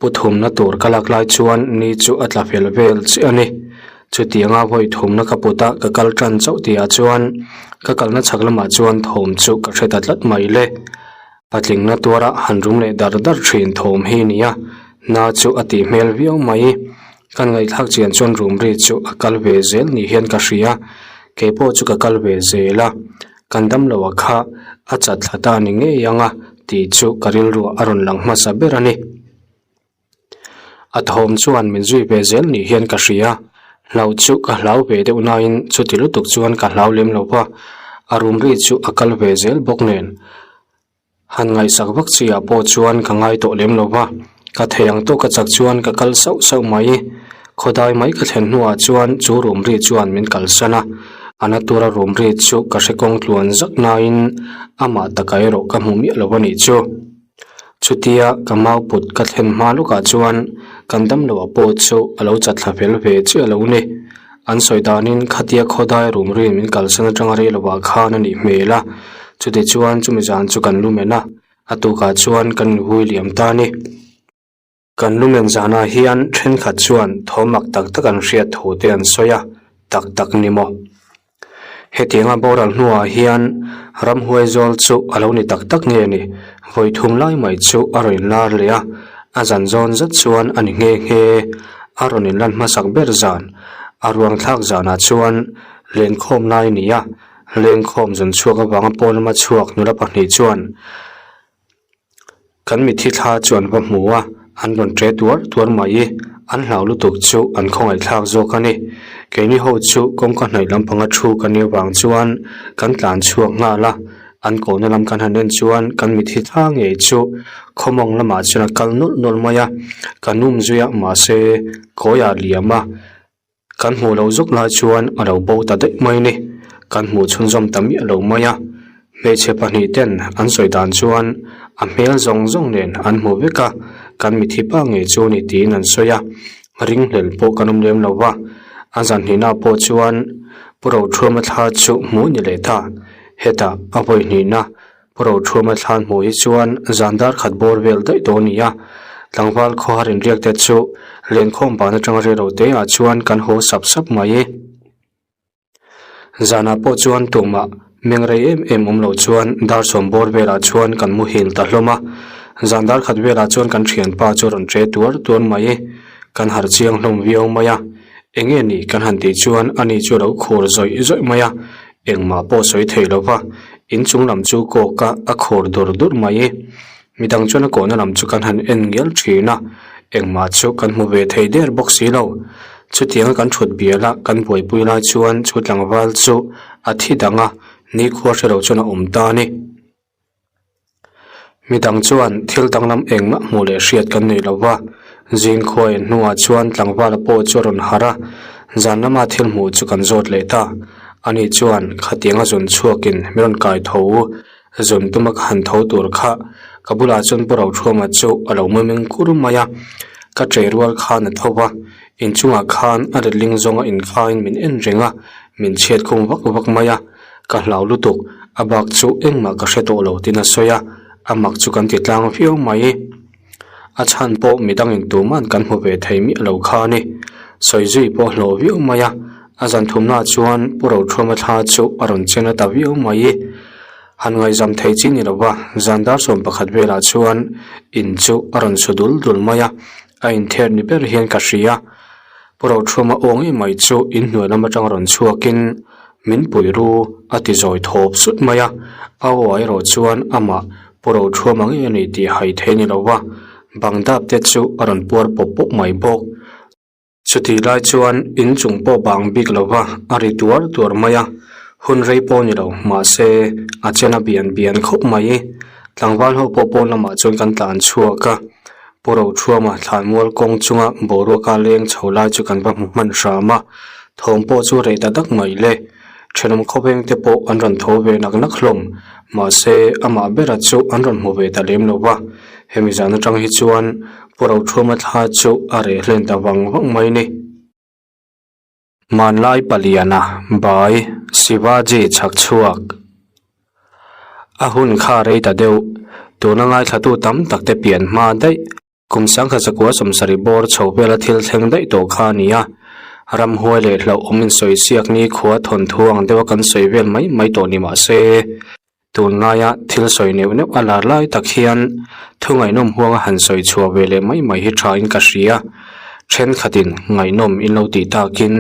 Pu thumna tur ka lak lai chuan ni chu a tla fel vel chiah a ni. Chutianga vawi thumna ka put a ka kal tan chauh tihah chuan ka kalna chhak lamah chuan thawm chu ka hre ta tlat mai le. Patlingna tuara han rum leh dar dar thin thawm hi nia, na chu a tih hmel viau mai. Kan ngaihthlak chian chuan rum ri chu a kal ve zel ni hian ka hria, keipawh chu ka kal ve zel a, kan damlo a kha a chat thla ta ni ngei ang a tih chu ka rilruah a rawn lang hmasa ber a ni. A thawm chuan min zui ve zel ni hian ka hria, hlauh chu ka hlau ve deuh nain chuti lutuk chuan ka hlau lem lo va, a rum ri chu a kal ve zel bawk nen. Han ngaihsak vak chi ah pawh chuan ka ngai tawh lem lo va, ka thei ang tawk a chak chuan ka kal sauh sauh mai. Khawdai mai ka thlen hnuah chuan chu rum ri chuan min kalsan a, a na tura rum ri chu ka hre kawng tluan zak nain amah taka erawh ka hmu miah lo a nih chu. Chutia ka mau put ka thlen hma lawkah chuan kan damloh pawh chu a lo chat thla fel ve chiah lo ni. An sawi danin khatia khawdai rum rin min kalsan atanga rei lovah khan a nih hmel a, chutichuan chumi zan chu kan lumen a, a tukah chuan kan inhui liam ta a ni. Kan lumen zanah hian thenkhat chuan thawmak tak tak an hriat thu te an sawi a, tak tak ni maw? Hetianga boral hnuah hian ramhuai zawl chu a lo ni tak tak nge ni? Vawi thum lai mai chu a rawn inlar leh a, a zan zawn zet chuan a ni nghe nghe. A rawn inlan hmasak ber zan, a ruang thlak zanah chuan lenkhawm lai a ni a, lenkhawm zun chhuak avanga pawn lama chhuak nula pahnih chuan, Kan mitthi thla chu an va hmu a, an rawn ṭe tuar tuar mai. An hlau lutuk chu an khawngaihthlak zawk a ni. Keini ho chu kawngka hnaih lampanga thu kan nih avang chuan kan tlan chhuak nghal a, an kohna lam kan han en chuan kan mitthi thla ngei chu khawmawng lamah chuan a kal nawlh nawlh mai a, kan um zui a mahse kawiah liam a. Kan hmuh loh zawk lai chuan a lo bo ta daih mai ni. Kan hmuh chhunzawm ta miah lo mai a. Hmeichhe pahnih ten an sawi dan chuan a hmel zawng zawng nen an hmu vek a, kan mithi pa ngei chu ni tiin an sawi a. Ringhlel pawh kan awm lem lo va. A zan hnihna pawh chuan Pu Rothuama thla chu hmuh ni leh ta. Hetah a vawi hnihna Pu Rothuama thlan hmuh hi chuan zan dar khat bawr vel daih tawh a ni a, tlangval khawhar inriak te chu lenkhawm ban atanga rei lo te ah chuan kan haw sap sap mai. Zanah pawh chuan tumah meng rei em em awm loh chuan dar sawm bawr velah chuan kan muhil ta hlawm a, zan dar khat velah chuan kan thianpa chu a rawn ṭe tuar tuar mai. Kan harh chiang hlawm viau mai a, eng nge ni kan han tih chuan ani chu a lo khur zawih zawih mai a, Engmah pawh sawi thei lo va, inchung lam chu kawk a a khur dur dur mai. Midang chuan a kawhna lam chu kan han en ngial thin a, engmah chu kan hmu ve thei der bawk si lo. Chutianga kan thut bial a, kan buaipui lai chuan chu tlangval chu a thi dang a, nikhua hre lo chuan a awm ta a ni. Midang chuan thil danglam engmah hmuh leh hriat kan nei lo va, Zing khuai hnuah chuan tlangvala pawh chu a rawn harh a, zan lama thil hmuh chu kan zawt leh ta. Ani chuan khatiang a zun chhuakin min rawn kai tho u, zun tuma ka han tho tur kha ka bulah chuan Pu Rothuama chu a lo muming kur mai a, ka ṭe rual khan a tho va, inchungah khan a letling zawnga inkhaiin min en reng a, min chhiat khum vak vak mai a, ka hlau lutuk, a bak chu engmah ka hre tawh lo tiin a sawi a, a mak chu kan ti tlang viau mai. A chhan pawh midangin tuman kan hmu ve thei miah lo kha a ni. Sawi zui pawh hlawh viau mai a, a zan thumnaah chuan Pu Rothuama thla chu a rawn chen a ta viau mai. Han ngaihzam thei chi ni lova zan dar 11 velah chuan in chu a rawn su dul dul mai a, a inther ni ber hian ka hria. Pu Rothuama aw ngei mai chu inhnuai lam atang rawn chhuakin Min pui ru a ti zawi thawp sut mai a, a aw erawh chuan amah Pu Rothuama ngei a ni tih hai thei ni lo va, bang dap te chu a rawn puar pawp pawp mai bawk. Chutih lai chuan inchung pawh bang bik lo va, a ri tuar tuar mai a, hun rei pawh ni lo, mahse a chen a bian bian khawp mai. Tlangval ho pawh pawn lamah chuan kan tlan chhuak a, Pu Rothuama thlanmual kawng chunga boruaka leng chho lai chu kan va hmu hman hram a, thawm pawh chu rei ta dak mai le. Thenawm khawveng te pawh an rawn tho ve nak nak hlawm, mahse amah bera chu an rawn hmu ve ta lem lo va. Hemi zan atang hi chuan Pu Rothuama thla chu a reh hlen ta vang vang mai ni. Hmanlai paliana bai Shivaji chhak chhuak. A hun kha rei ta deuh, tuna ngaithlatu tam tak te pian hma daih, kum sangkhat zakua 70 bawr chho vela thil thleng daih tawh kha a ni a. Ramhuai leh hlauhawm insawi siak ni khua thawnthu ang deuha kan sawi vel mai mai tawh ni mah se, tunlaia thil sawi neuh neuh a lar lai tak hian thu ngaihnawm huanga han sawi chhuah ve leh mai mai hi thain ka hria. Thenkhatin ngaihnawm in lo tih takin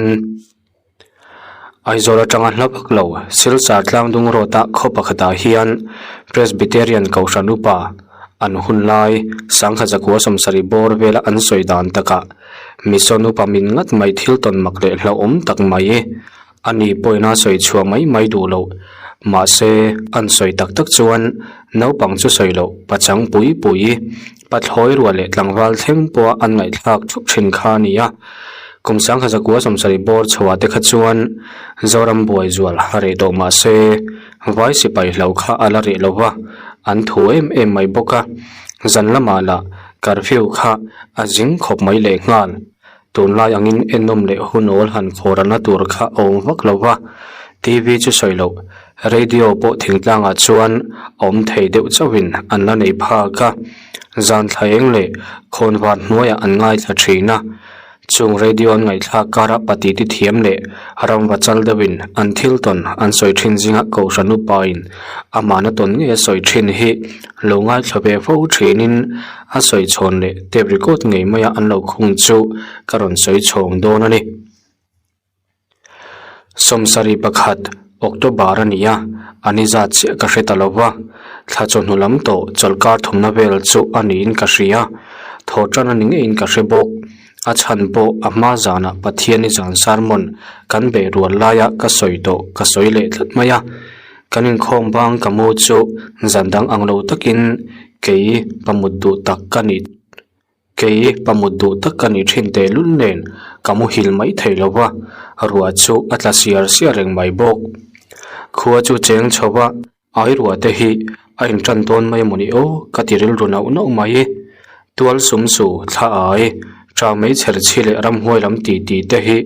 Aizawl atanga hla vak lo Silchar tlangdung road ah khaw pakhatah hian Presbyterian Kohhran upa an hun lai sangkhat zakua 70 bawr vela an sawi dan takah Mission upa min ngat mai thil tawn mak leh hlauhawm tak mai A ni pawhin a sawi chhuah mai mai duh loh. Mahse, an sawi tak tak chuan naupang chu sawi loh pachang pui pui, pathlawi ruah leh tlangval thleng pawha an ngaihthlak thup thin kha a ni a. Kum 1970 bawr chhoah te kha chuan Zoram buai zual a reh tawh mahse, vai sipai hlo kha a la reh lo va, an thu em em mai bawk a. Zan lamah lah curfew kha a zing khawp mai lehnghal. Tunlai angin ennawm leh hunawl han khawrana tur kha a awm vak lo va, TV chu sawi loh, radio pawh thingtlangah chuan a awm thei deuh chauhin an la nei phak a, zan thla eng leh khawnvar hnuaiah an ngaithla thin a. Chung radio an ngaihthlak karah patiti thiam leh ramva chal deuhin an thil tawn an sawi thin zinga Kohhran upain amahna tawn ngei a sawi thin hi lo ngaithla ve fo thinin A sawi chhawn leh tape record ngei maia an lo khung chu ka rawn sawi chhawng dawn a ni. 71 October a ni a, a ni zat chiah ka hre ta lo va, thla chawhnu lam tawh chawlhkar thumna vel chu a niin ka hria, thaw tan a ni ngeiin ka hre bawk. A chhan pawh a hma zanah Pathiani zan sermon kan beih rual laia ka sawi tawh ka sawi leh tlat mai a. Kan inkhawm bang ka mu chu zan dang ang lo takin kei pa mut duh tak ka ni kei pa mut duh tak ka ni thin tehlul nen ka muhil mai thei lo va, ruah chu a tla siar siar reng mai bawk. Khua chu cheng chho va, ai ruah te hi a intan dawn mai mawni aw ka ti rilru nauh nauh mai. Tual sum su thla ai, ṭa mai chher chhi leh ramhuai lam ti ti te hi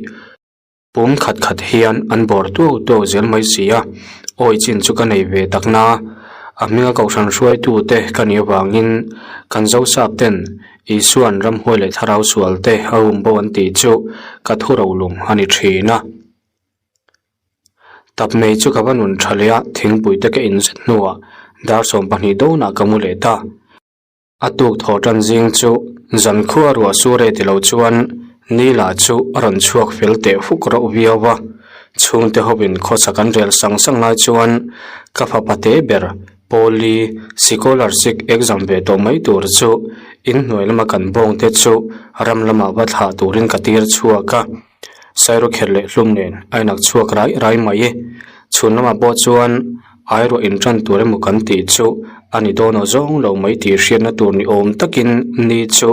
Pum khat khat hian an bawr tuau tuau zel mai si a, awi chin chu ka nei ve tak na. A hminga kohhran hruaitu te ka nih avangin kan Zosap ten Isuan ramhuai leh thlarau sual te a um bo an tih chu ka thu rolung a ni thin a. Tap mei chu ka va nun tha leh a, thingpui te ka inzet hnuah dar 12 dawnah ka mu leh ta. A tuk thaw tan zing chu zan khua ruah sur e ti lo chuan ni lah chu a rawn chhuak fel teh fuk rauh viau va. Chhungte hovin khawsak an rel sang sang lai chuan ka fapa te ber Pauli scholarship exam ve tawh mai tur chu inhnuai lama kan bawng te chu ram lamah va thlah turin ka tir chhuak a. Sairawkherh leh hlum nen a inak chhuak rai rai mai. Chhun lamah pawh chuan. Airuah inṭan tur emaw kan tih chu a ni dawn aw zawng lo mai tih hriatna tur ni awm takin ni chu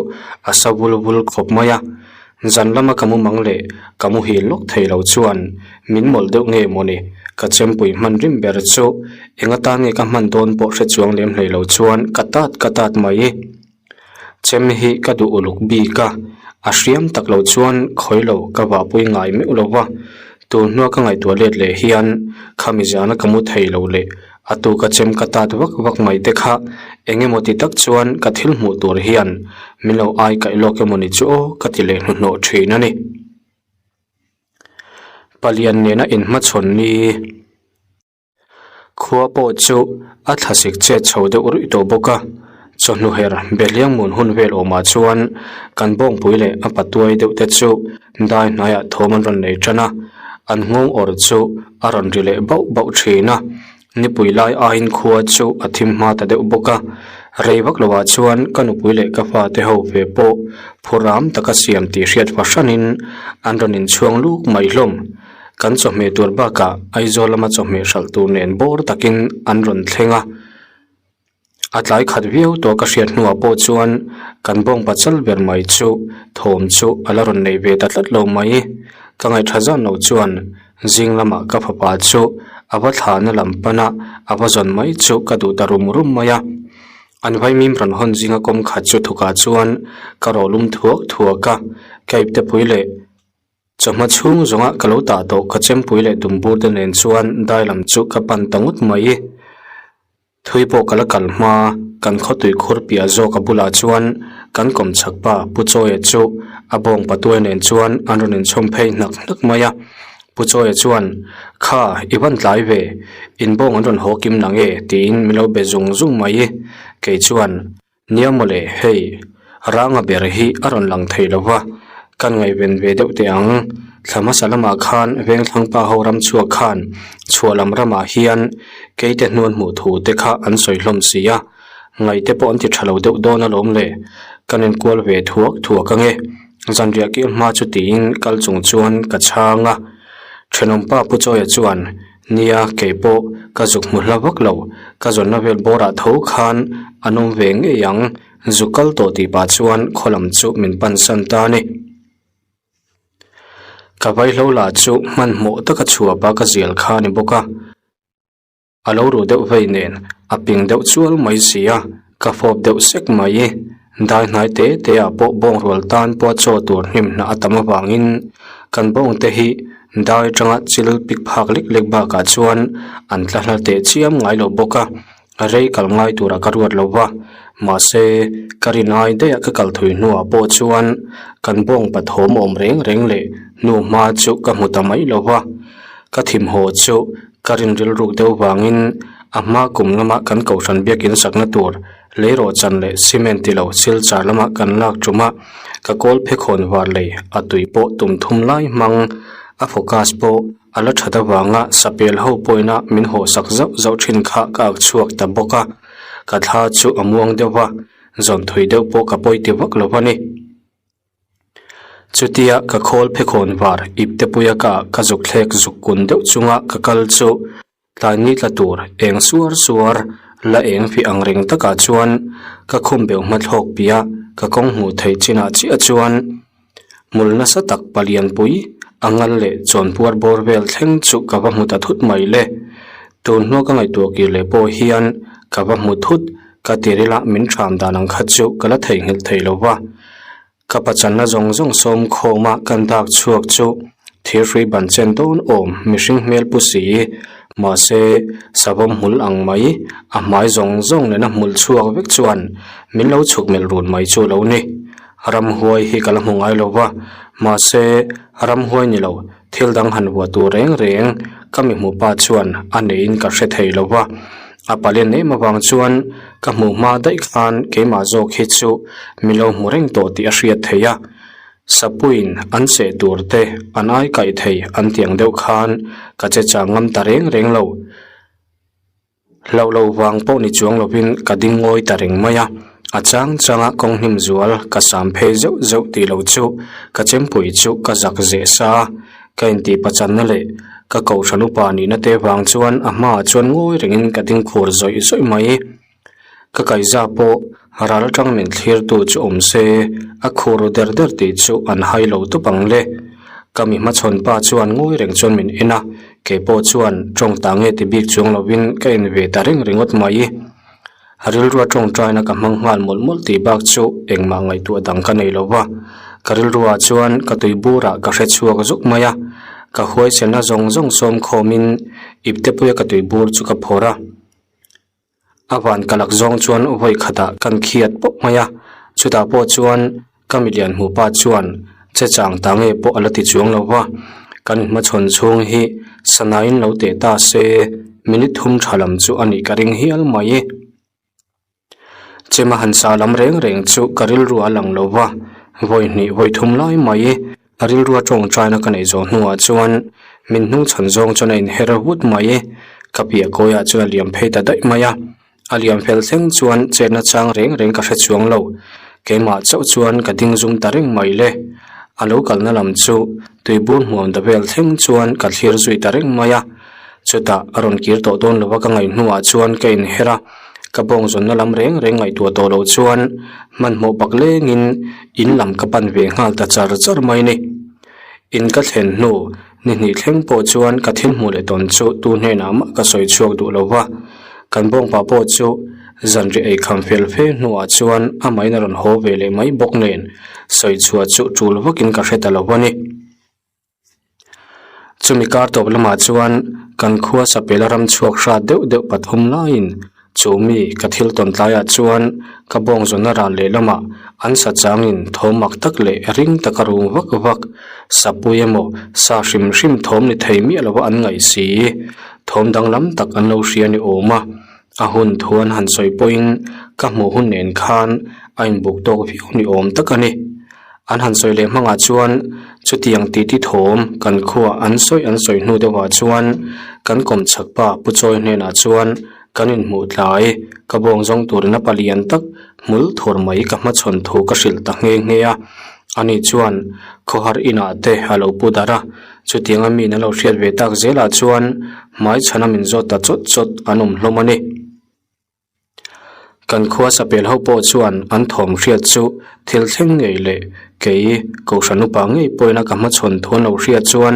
a sa vul vul khawp mai a. Zan lama ka mu mang leh ka muhil lawk thei lo chuan min mawlh deuh nge mawni ka chempui hman rim ber chu eng atan nge ka hman dawn pawh hre chuang lem hlei lo chuan ka tat ka tat mai. Chem hi ka duh uluk bik a, a hriam tak lo chuan khawi lo ka vahpui ngai meuh lo va, tun hnua ka ngaihtuah let leh hian khami zana ka mu thei lo leh a tuka chem ka tat vak vak mai te kha eng emaw ti tak chuan ka thil hmuh tur hian min lo ai kaih lawk emaw ni chu aw ka ti leh hnuhnawh thin a ni. Palian nena inhmachhawn ni. Khua pawh chu a thlasik chet chho deuh ruih tawh bawk a, chawhnu her Behliang mun hun vel awmah chuan kan bawngpui leh a patuai deuh te chu dai hnaiah thawm an rawn nei tan a, an nghawng awr chu a rawn ri leh bauh bauh thin a, nipui lai aiin khua chu a thim hma ta deuh bawk a, rei vak lovah chuan ka nupui leh ka fate ho ve pawh phuram taka siam tih hriat fahranin an rawn inchhuang luk mai hlawm. Kan chawhmeh tur bakah Aizawl lama chawhmeh hralh tur nen bawr takin an rawn thleng a, a tlai khat viau tawh ka hriat hnuah pawh chuan kan bawngpa chal ber mai chu thawm chu a la rawn nei ve ta tlat lo mai. Ka ngaihṭha zan lo chuan zing lamah ka fapa chu a va thlahna lam pana a va zawn mai chu ka duh ta rum rum mai a. An vaimim rawn hawn zinga kawm khat chu thukah chuan ka rawlum thuak thuak a, ka iptepui leh Chawhma chhung zawnga ka lo tah tawh ka chempui leh dumbur te nen chuan dai lam chu ka pan ta ngawt mai. Thui pawh ka la kal hma, kan khawtui khur piah zawk a bulah chuan kan kawm chhak pa Pu Chawia chu a bawng patuai nen chuan an rawn inchhawm phei hnak hnak mai a. Pu Chawia chuan, Kha, i van tlai ve, in bawng an rawn haw kim nang e tiin min lo be zung zung mai. Kei chuan, Nia mawle, hei, Ranga ber hi a rawn lang thei lo va, kan ngaihven ve deuh teh ang. Thla hmasa lamah khan Vengthlangpa ho ram chhuak khan chhuah lam ramah hian keite hnuan hmuh thu te kha an sawi hlawm si a, ngaihte pawh an ti tha lo deuh dawn alawm le, kan inkual ve thuak thuak ange. Zanriah kir hma chu tiin kal chung chuan ka chhang a, thenawmpa Pu Chawia chuan Nia, kei pawh ka zuk hmu hla vak lo, ka zawnna vel bawrah tho khan an awm ve ngei ang, zuk kal tawh tih pah chuan khaw lam chu min pan san ta a ni. Ka vaihlo lah chu hmanhmawh taka chhuapa ka zial kha a ni bawk a, a lo ruh deuh vei nen a ping deuh chual mai si a, ka fawp deuh sek mai. Dai hnai te te ah pawh bawng rual tan pawh chaw tur hnim hnah a tam avangin kan bawng te hi dai atanga chil pik phak lek lek bakah chuan an tla hla teh chiam ngai lo bawk a, rei kal ngai turah ka ruat lo va, mahse ka rin ai daih a ka kal thui hnuah pawh chuan kan bawng pathawm awm reng reng leh hnu hma chu ka hmu ta mai lo va, ka thimhaw chu ka rin rilruk deuh vangin a hma kum lama kan kohhran biakin sakna tur Leirawhchan leh cement ti lo Silchar lama kan lak tum a, ka kawl phekhawn var lei a tui pawh tum thum lai hmang a focus pawh a la that avanga sapel ho pawina min haw sak zauh zauh thin kha ka ak chhuak ta bawk a, ka thla chu a muang deuh va, zawn thui deuh pawh ka pawi ti vak lo a ni. Chutia ka khawl phekhawn var iptepuia ka ka zuk thlek zuk kun deuh chunga ka kal chu Tlai ni tla tur eng suar suar la eng fih ang reng takah chuan ka khum beuh hma thlawk piah ka kawng hmuh theih chinah chiah chuan hmul nasa tak palianpui a ngal leh chawnpuar bawr vel thleng chu ka va hmu ta thut mai le. Tun hnua ka ngaihtuah kir leh pawh hian ka va hmu thut ka tirila min ṭham dan ang kha chu ka la theihnghilh thei lo va. Ka pachanna zawng zawng sawm khawma kan dak chhuak chu thirhrui ban chen dawn awm mihring hmel pu si, mahse savawm hmul ang mai a hmai zawng zawng nena hmul chhuak vek chuan min lo chhuk melh run mai chu lo ni. Ramhuai hi ka la hmu ngai lo va, mahse ramhuai ni lo thil dang han vuah tur reng reng ka mi hmuh pa chuan a neiin ka hre thei lo va, a palen em avang chuan ka hmuh hma daih khan keimah zawk hi chu min lo hmu reng tawh tih a hriat theih a, sapuiin an cheh tur te an ai kaih thei an ti ang deuh khan ka che chang ngam ta reng reng lo. Hlauh loh vang pawh ni chuang lovin ka ding ngawi ta reng mai a, a chang changa kawng hnim zual ka sam phei zeuh zeuh tih loh chu ka chempui chu ka zak zeh sa a, ka intih pachanna leh. Ka kohhran upa nihna te vang chuan a hmaah chuan ngawi rengin ka ding khur zawih zawih mai. Ka kaihza pawh ral atang min thlirtu chu awm se, a khur ru der der tih chu an hai lo tawp ang le. Ka mi hmachhawn pa chuan ngawi reng chuan min en a, kei pawh chuan tawng ta nge ti bik chuang lovin ka en ve ta reng ringawt mai. Rilrua tawngtaina ka hmang nghal mawlh mawlh tih bak chu engmah ngaihtuah dang ka nei lo va, ka rilruah chuan ka tui burah ka hre chhuak zuk mai a, ka huaiselna zawng zawng sawm khawmin iptepuia ka tui bur chu ka phawrh a. A van ka lak zawng chuan vawi khatah kan khiat pawp mai a, chutah pawh chuan ka milian hmuh pa chuan che chang ta nge pawh a la ti chuang lo va, kan inhmachhawn chhung hi sanain lo teh ta se minute thum tha lam chu a nih ka ring hial mai. Chema han sa lam reng reng chu ka rilru a lang lo va, vawi hnih vawi thum lai mai a rilrua tawngtaina ka neih zawh hnuah chuan min hnung chhan zawng chuan a inher vut mai. Ka piah kawiah chuan a liam phei ta daih mai a, a liam fel thleng chuan chetna chang reng reng ka hre chuang lo. Keimah chauh chuan ka ding zum ta reng mai le. A lo kalna lam chu tuibur hmuam ta vel thleng chuan ka thlir zui ta reng mai a. Chutah a rawn kir tawh dawn lova ka ngaih hnuah chuan ka inher a, ka bawng zawnna lam reng reng ngaihtuah tawh loh chuan hmanhmawh pak lengin in lam ka pan ve nghal ta char char mai ni. In ka thlen hnu ni hnih thleng pawh chuan ka thil hmuh leh tawn chu tu hnenah mah ka sawi chhuak duh lo va, kan bawngpa pawh chu zanriah ei kham fel fe hnuah chuan amahin a rawn haw ve leh mai bawk nen sawi chhuah chu tul vakin ka hre ta lo a ni. Chumi kar tawp lamah chuan kan khua Sapela ram chhuak hrat deuh deuh pathum laiin chu mi ka thil tawn tlaiah chuan ka bawng zawnna ral lehlamah an sa changin thawm mak tak leh ring taka rung vak vak sapui emaw sa hrim hrim thawm ni thei miah lova an ngaih si. Thawm danglam tak an lo hria ni awm a, a hun thu an han sawi pawhin ka hmuh hun nen khan a inbuk tawk viau ni awm tak a ni. An han sawi leh hmangah chuan chutiang titi thawm kan khuaa an sawi an sawi hnu deuhah chuan kan kawm chhak pa Pu Chawi hnenah chuan kan inhmuh tlai ka bawng zawng turin a palian tak hmul thur mai ka hmachhawn thu ka hrilh ta nghe nghe a. Ani chuan khawhar inah te a lo pu darh a, chutianga mi an lo hriat ve tak zelah chuan hmaichhana min zawt ta chawt chawt an awm hlawm a ni. Kan khua sapel ho pawh chuan an thawm hriat chu thil thleng ngei leh kei Kohhran upa ngei pawhin a ka hmachhawn thu an lo hriat chuan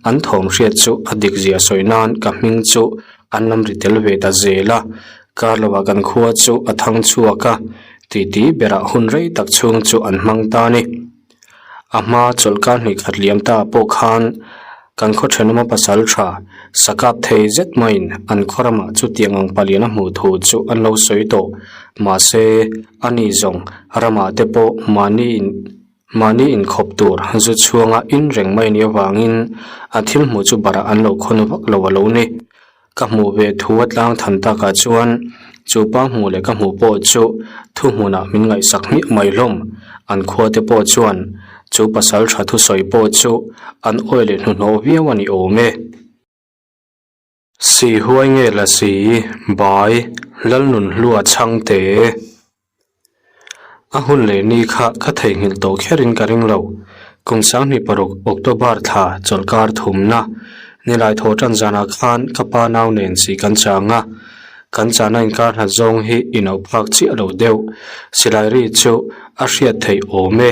an thawm hriat chu a dik zia sawi nan ka hming chu an lam ri tel ve ta zel a. Kar lovah kan khua chu a thang chhuak a, titi berah hun rei tak chhung chu an hmang ta a ni. A hma chawlhkar hnih khat liam ta pawh khan kan khaw thenawma pasal tha sakap thei zet maiin an khaw ramah chutiang ang palian a hmuh thu chu an lo sawi tawh. Mahse, ani zawng ramah te pawh mahni in mahni inkhawp tur zu chhuanga in reng mai anih avangin a thil hmuh chu barah an lo khawn vak lo a lo ni. Ka hmuh ve thu a tlang than takah chuan chu pa hmuh leh ka hmuh pawh chu thuhmunah min ngaihsak hmiah mai hlawm. An khuate pawh chuan chu pasal tha thusawi pawh chu an awi leh hnuhnawh viau a ni awm e. Si huai nge la si, bai, Lalnunhlua chhangte. A hun leh ni kha ka theihnghilh tawh kherin ka ring lo. Kum 26 October thla chawlhkar thumna nilai thaw tan zanah khan ka pa nau nen si kan chang a, kan chahna inkar hlat zawng hi inoh phak chiah lo deuh. Silai ri chu a hriat theih awm e.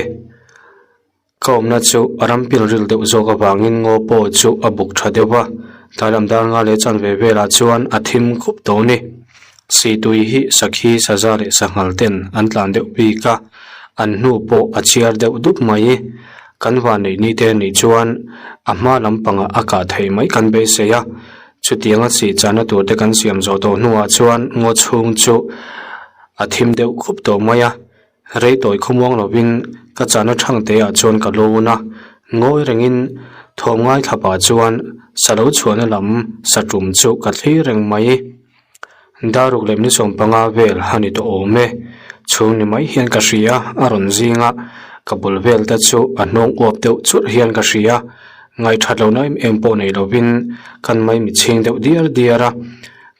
Ka awmna chu a ram pilril deuh zawk avangin ngaw pawh chu a buk tha deuh va, tlailam dar nga leh chanve velah chuan a thim khup tawh a ni. Sihtui hi sakhi, saza leh sanghal ten an tlan deuh bik a, an hnu pawh a chiar deuh dup mai. Kan vanneih ni te nih chuan a hma lampangah a kah theih mai kan beisei a, chutianga sih chahna tur te kan siam zawh tawh hnuah chuan ngaw chhung chu a thim deuh khup tawh mai a. Rei tawi khawmuang lovin ka chahna thangte ah chuan ka lawn a, ngawi rengin thawm ngaithla pah chuan sa lo chhuahna lam sa tum chu ka thlir reng mai. Daruk leh ni 15 vel a ni tawh awm e, chhung ni mai hian ka hria a rawn zing a, ka bul vel te chu a hnawng uap deuh churh hian ka hria, ngaihthat lohna em em pawh nei lovin kan maimi chhing deuh diar diar a.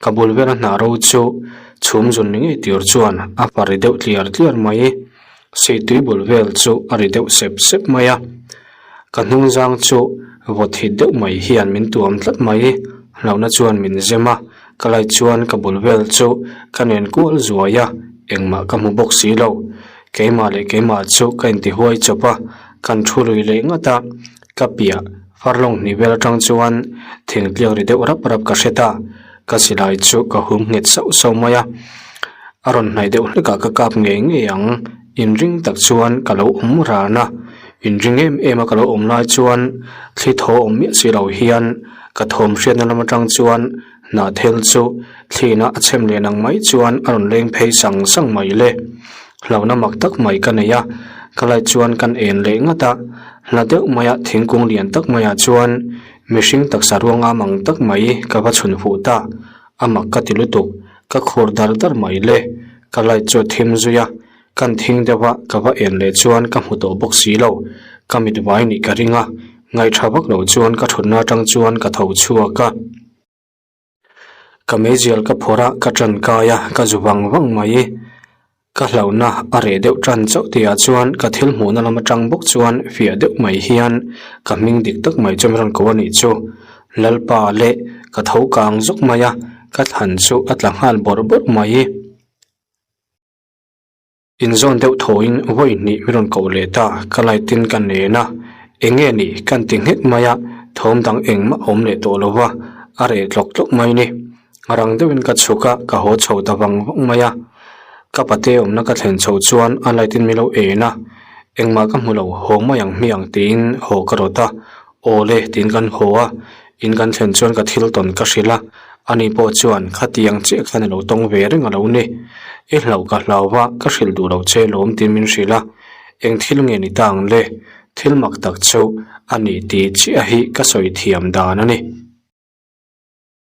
Ka bul vela hnah ro chu chhum zun ni ngei tur chuan a pa ri deuh tliar tliar mai. Seitui bul vel chu a ri deuh sep sep mai a. Ka hnung zang chu Vawt hit deuh mai hian min tuam tlat mai. Hlauhna chuan min zem a, ka light chuan ka bul vel chu ka nen kual zuai a, engmah ka hmu bawk si lo. Keimah leh keimah chu ka intihuai chawp a, kan thu lui leh ngat a, ka piah farlawng hnih vel atang chuan thingtliak ri deuh rap rap ka hre ta, ka silai chu ka hum nghet sauh sauh mai a, a rawn hnaih deuh hlekah ka kap ngei ngei ang. Inring tak chuan ka lo awm ran a, inring em em a ka lo awm lai chuan thli thaw awm miah si lo hian ka thawm hriatna lam atang chuan hnahthel chu thlina a chhem leh nang mai chuan a rawn leng phei sang sang mai le. Hlauhna mak tak mai ka nei a, ka light chuan kan en leh ngat a, hla deuh maia thingkung lian tak maiah chuan mihring taksa ruangam ang tak mai ka va chhun fuh ta. A mak ka ti lutuk, ka khur dar dar mai le. Ka light chu a thim zui a, kan thing deuh a, ka va en leh chuan ka hmu tawh bawk si lo. Ka mit vai nih ka ring a, ngaihṭha vak lo chuan ka ṭhutna aṭang chuan ka tho chhuak a. Ka meizial ka phawrh a, ka ṭan kai a, ka zu vang vang mai. Ka hlauhna a reh deuh tan chauh tihah chuan ka thil hmuhna lam atang bawk chuan fiah deuh mai hian ka hming dik tak mai chu min rawn ko a nih chu. Lalpa leh ka tho kang zawk mai a, ka thlan chu a tla nghal bawrh bawrh mai. Inzawn deuh thawiin vawi hnih min rawn koh leh ta, ka light in ka nen a, eng nge ni kan ti nghet mai a, thawm dang engmah a awm leh tawh lo va, a reh tlawk tlawk mai ni. A rang deuhin ka chhuk a, ka haw chho ta vang vang mai a. Ka pate awmna ka thlen chho chuan a light in min lo en a, engmah ka hmu lo, haw mai ang hmiang tiin haw ka rawt a, aw le tiin kan haw a, in kan thlen chuan ka thil tawn ka hrilh a, ani pawh chuan khatiang chiah khan a lo tawng ve reng a lo ni. I hlauh ka hlau va, ka hrilh duh lo che lawm tiin min hrilh a, eng thil nge ni ta ang le, thil mak tak chu a ni tih chiah hi ka sawi thiam dan a ni.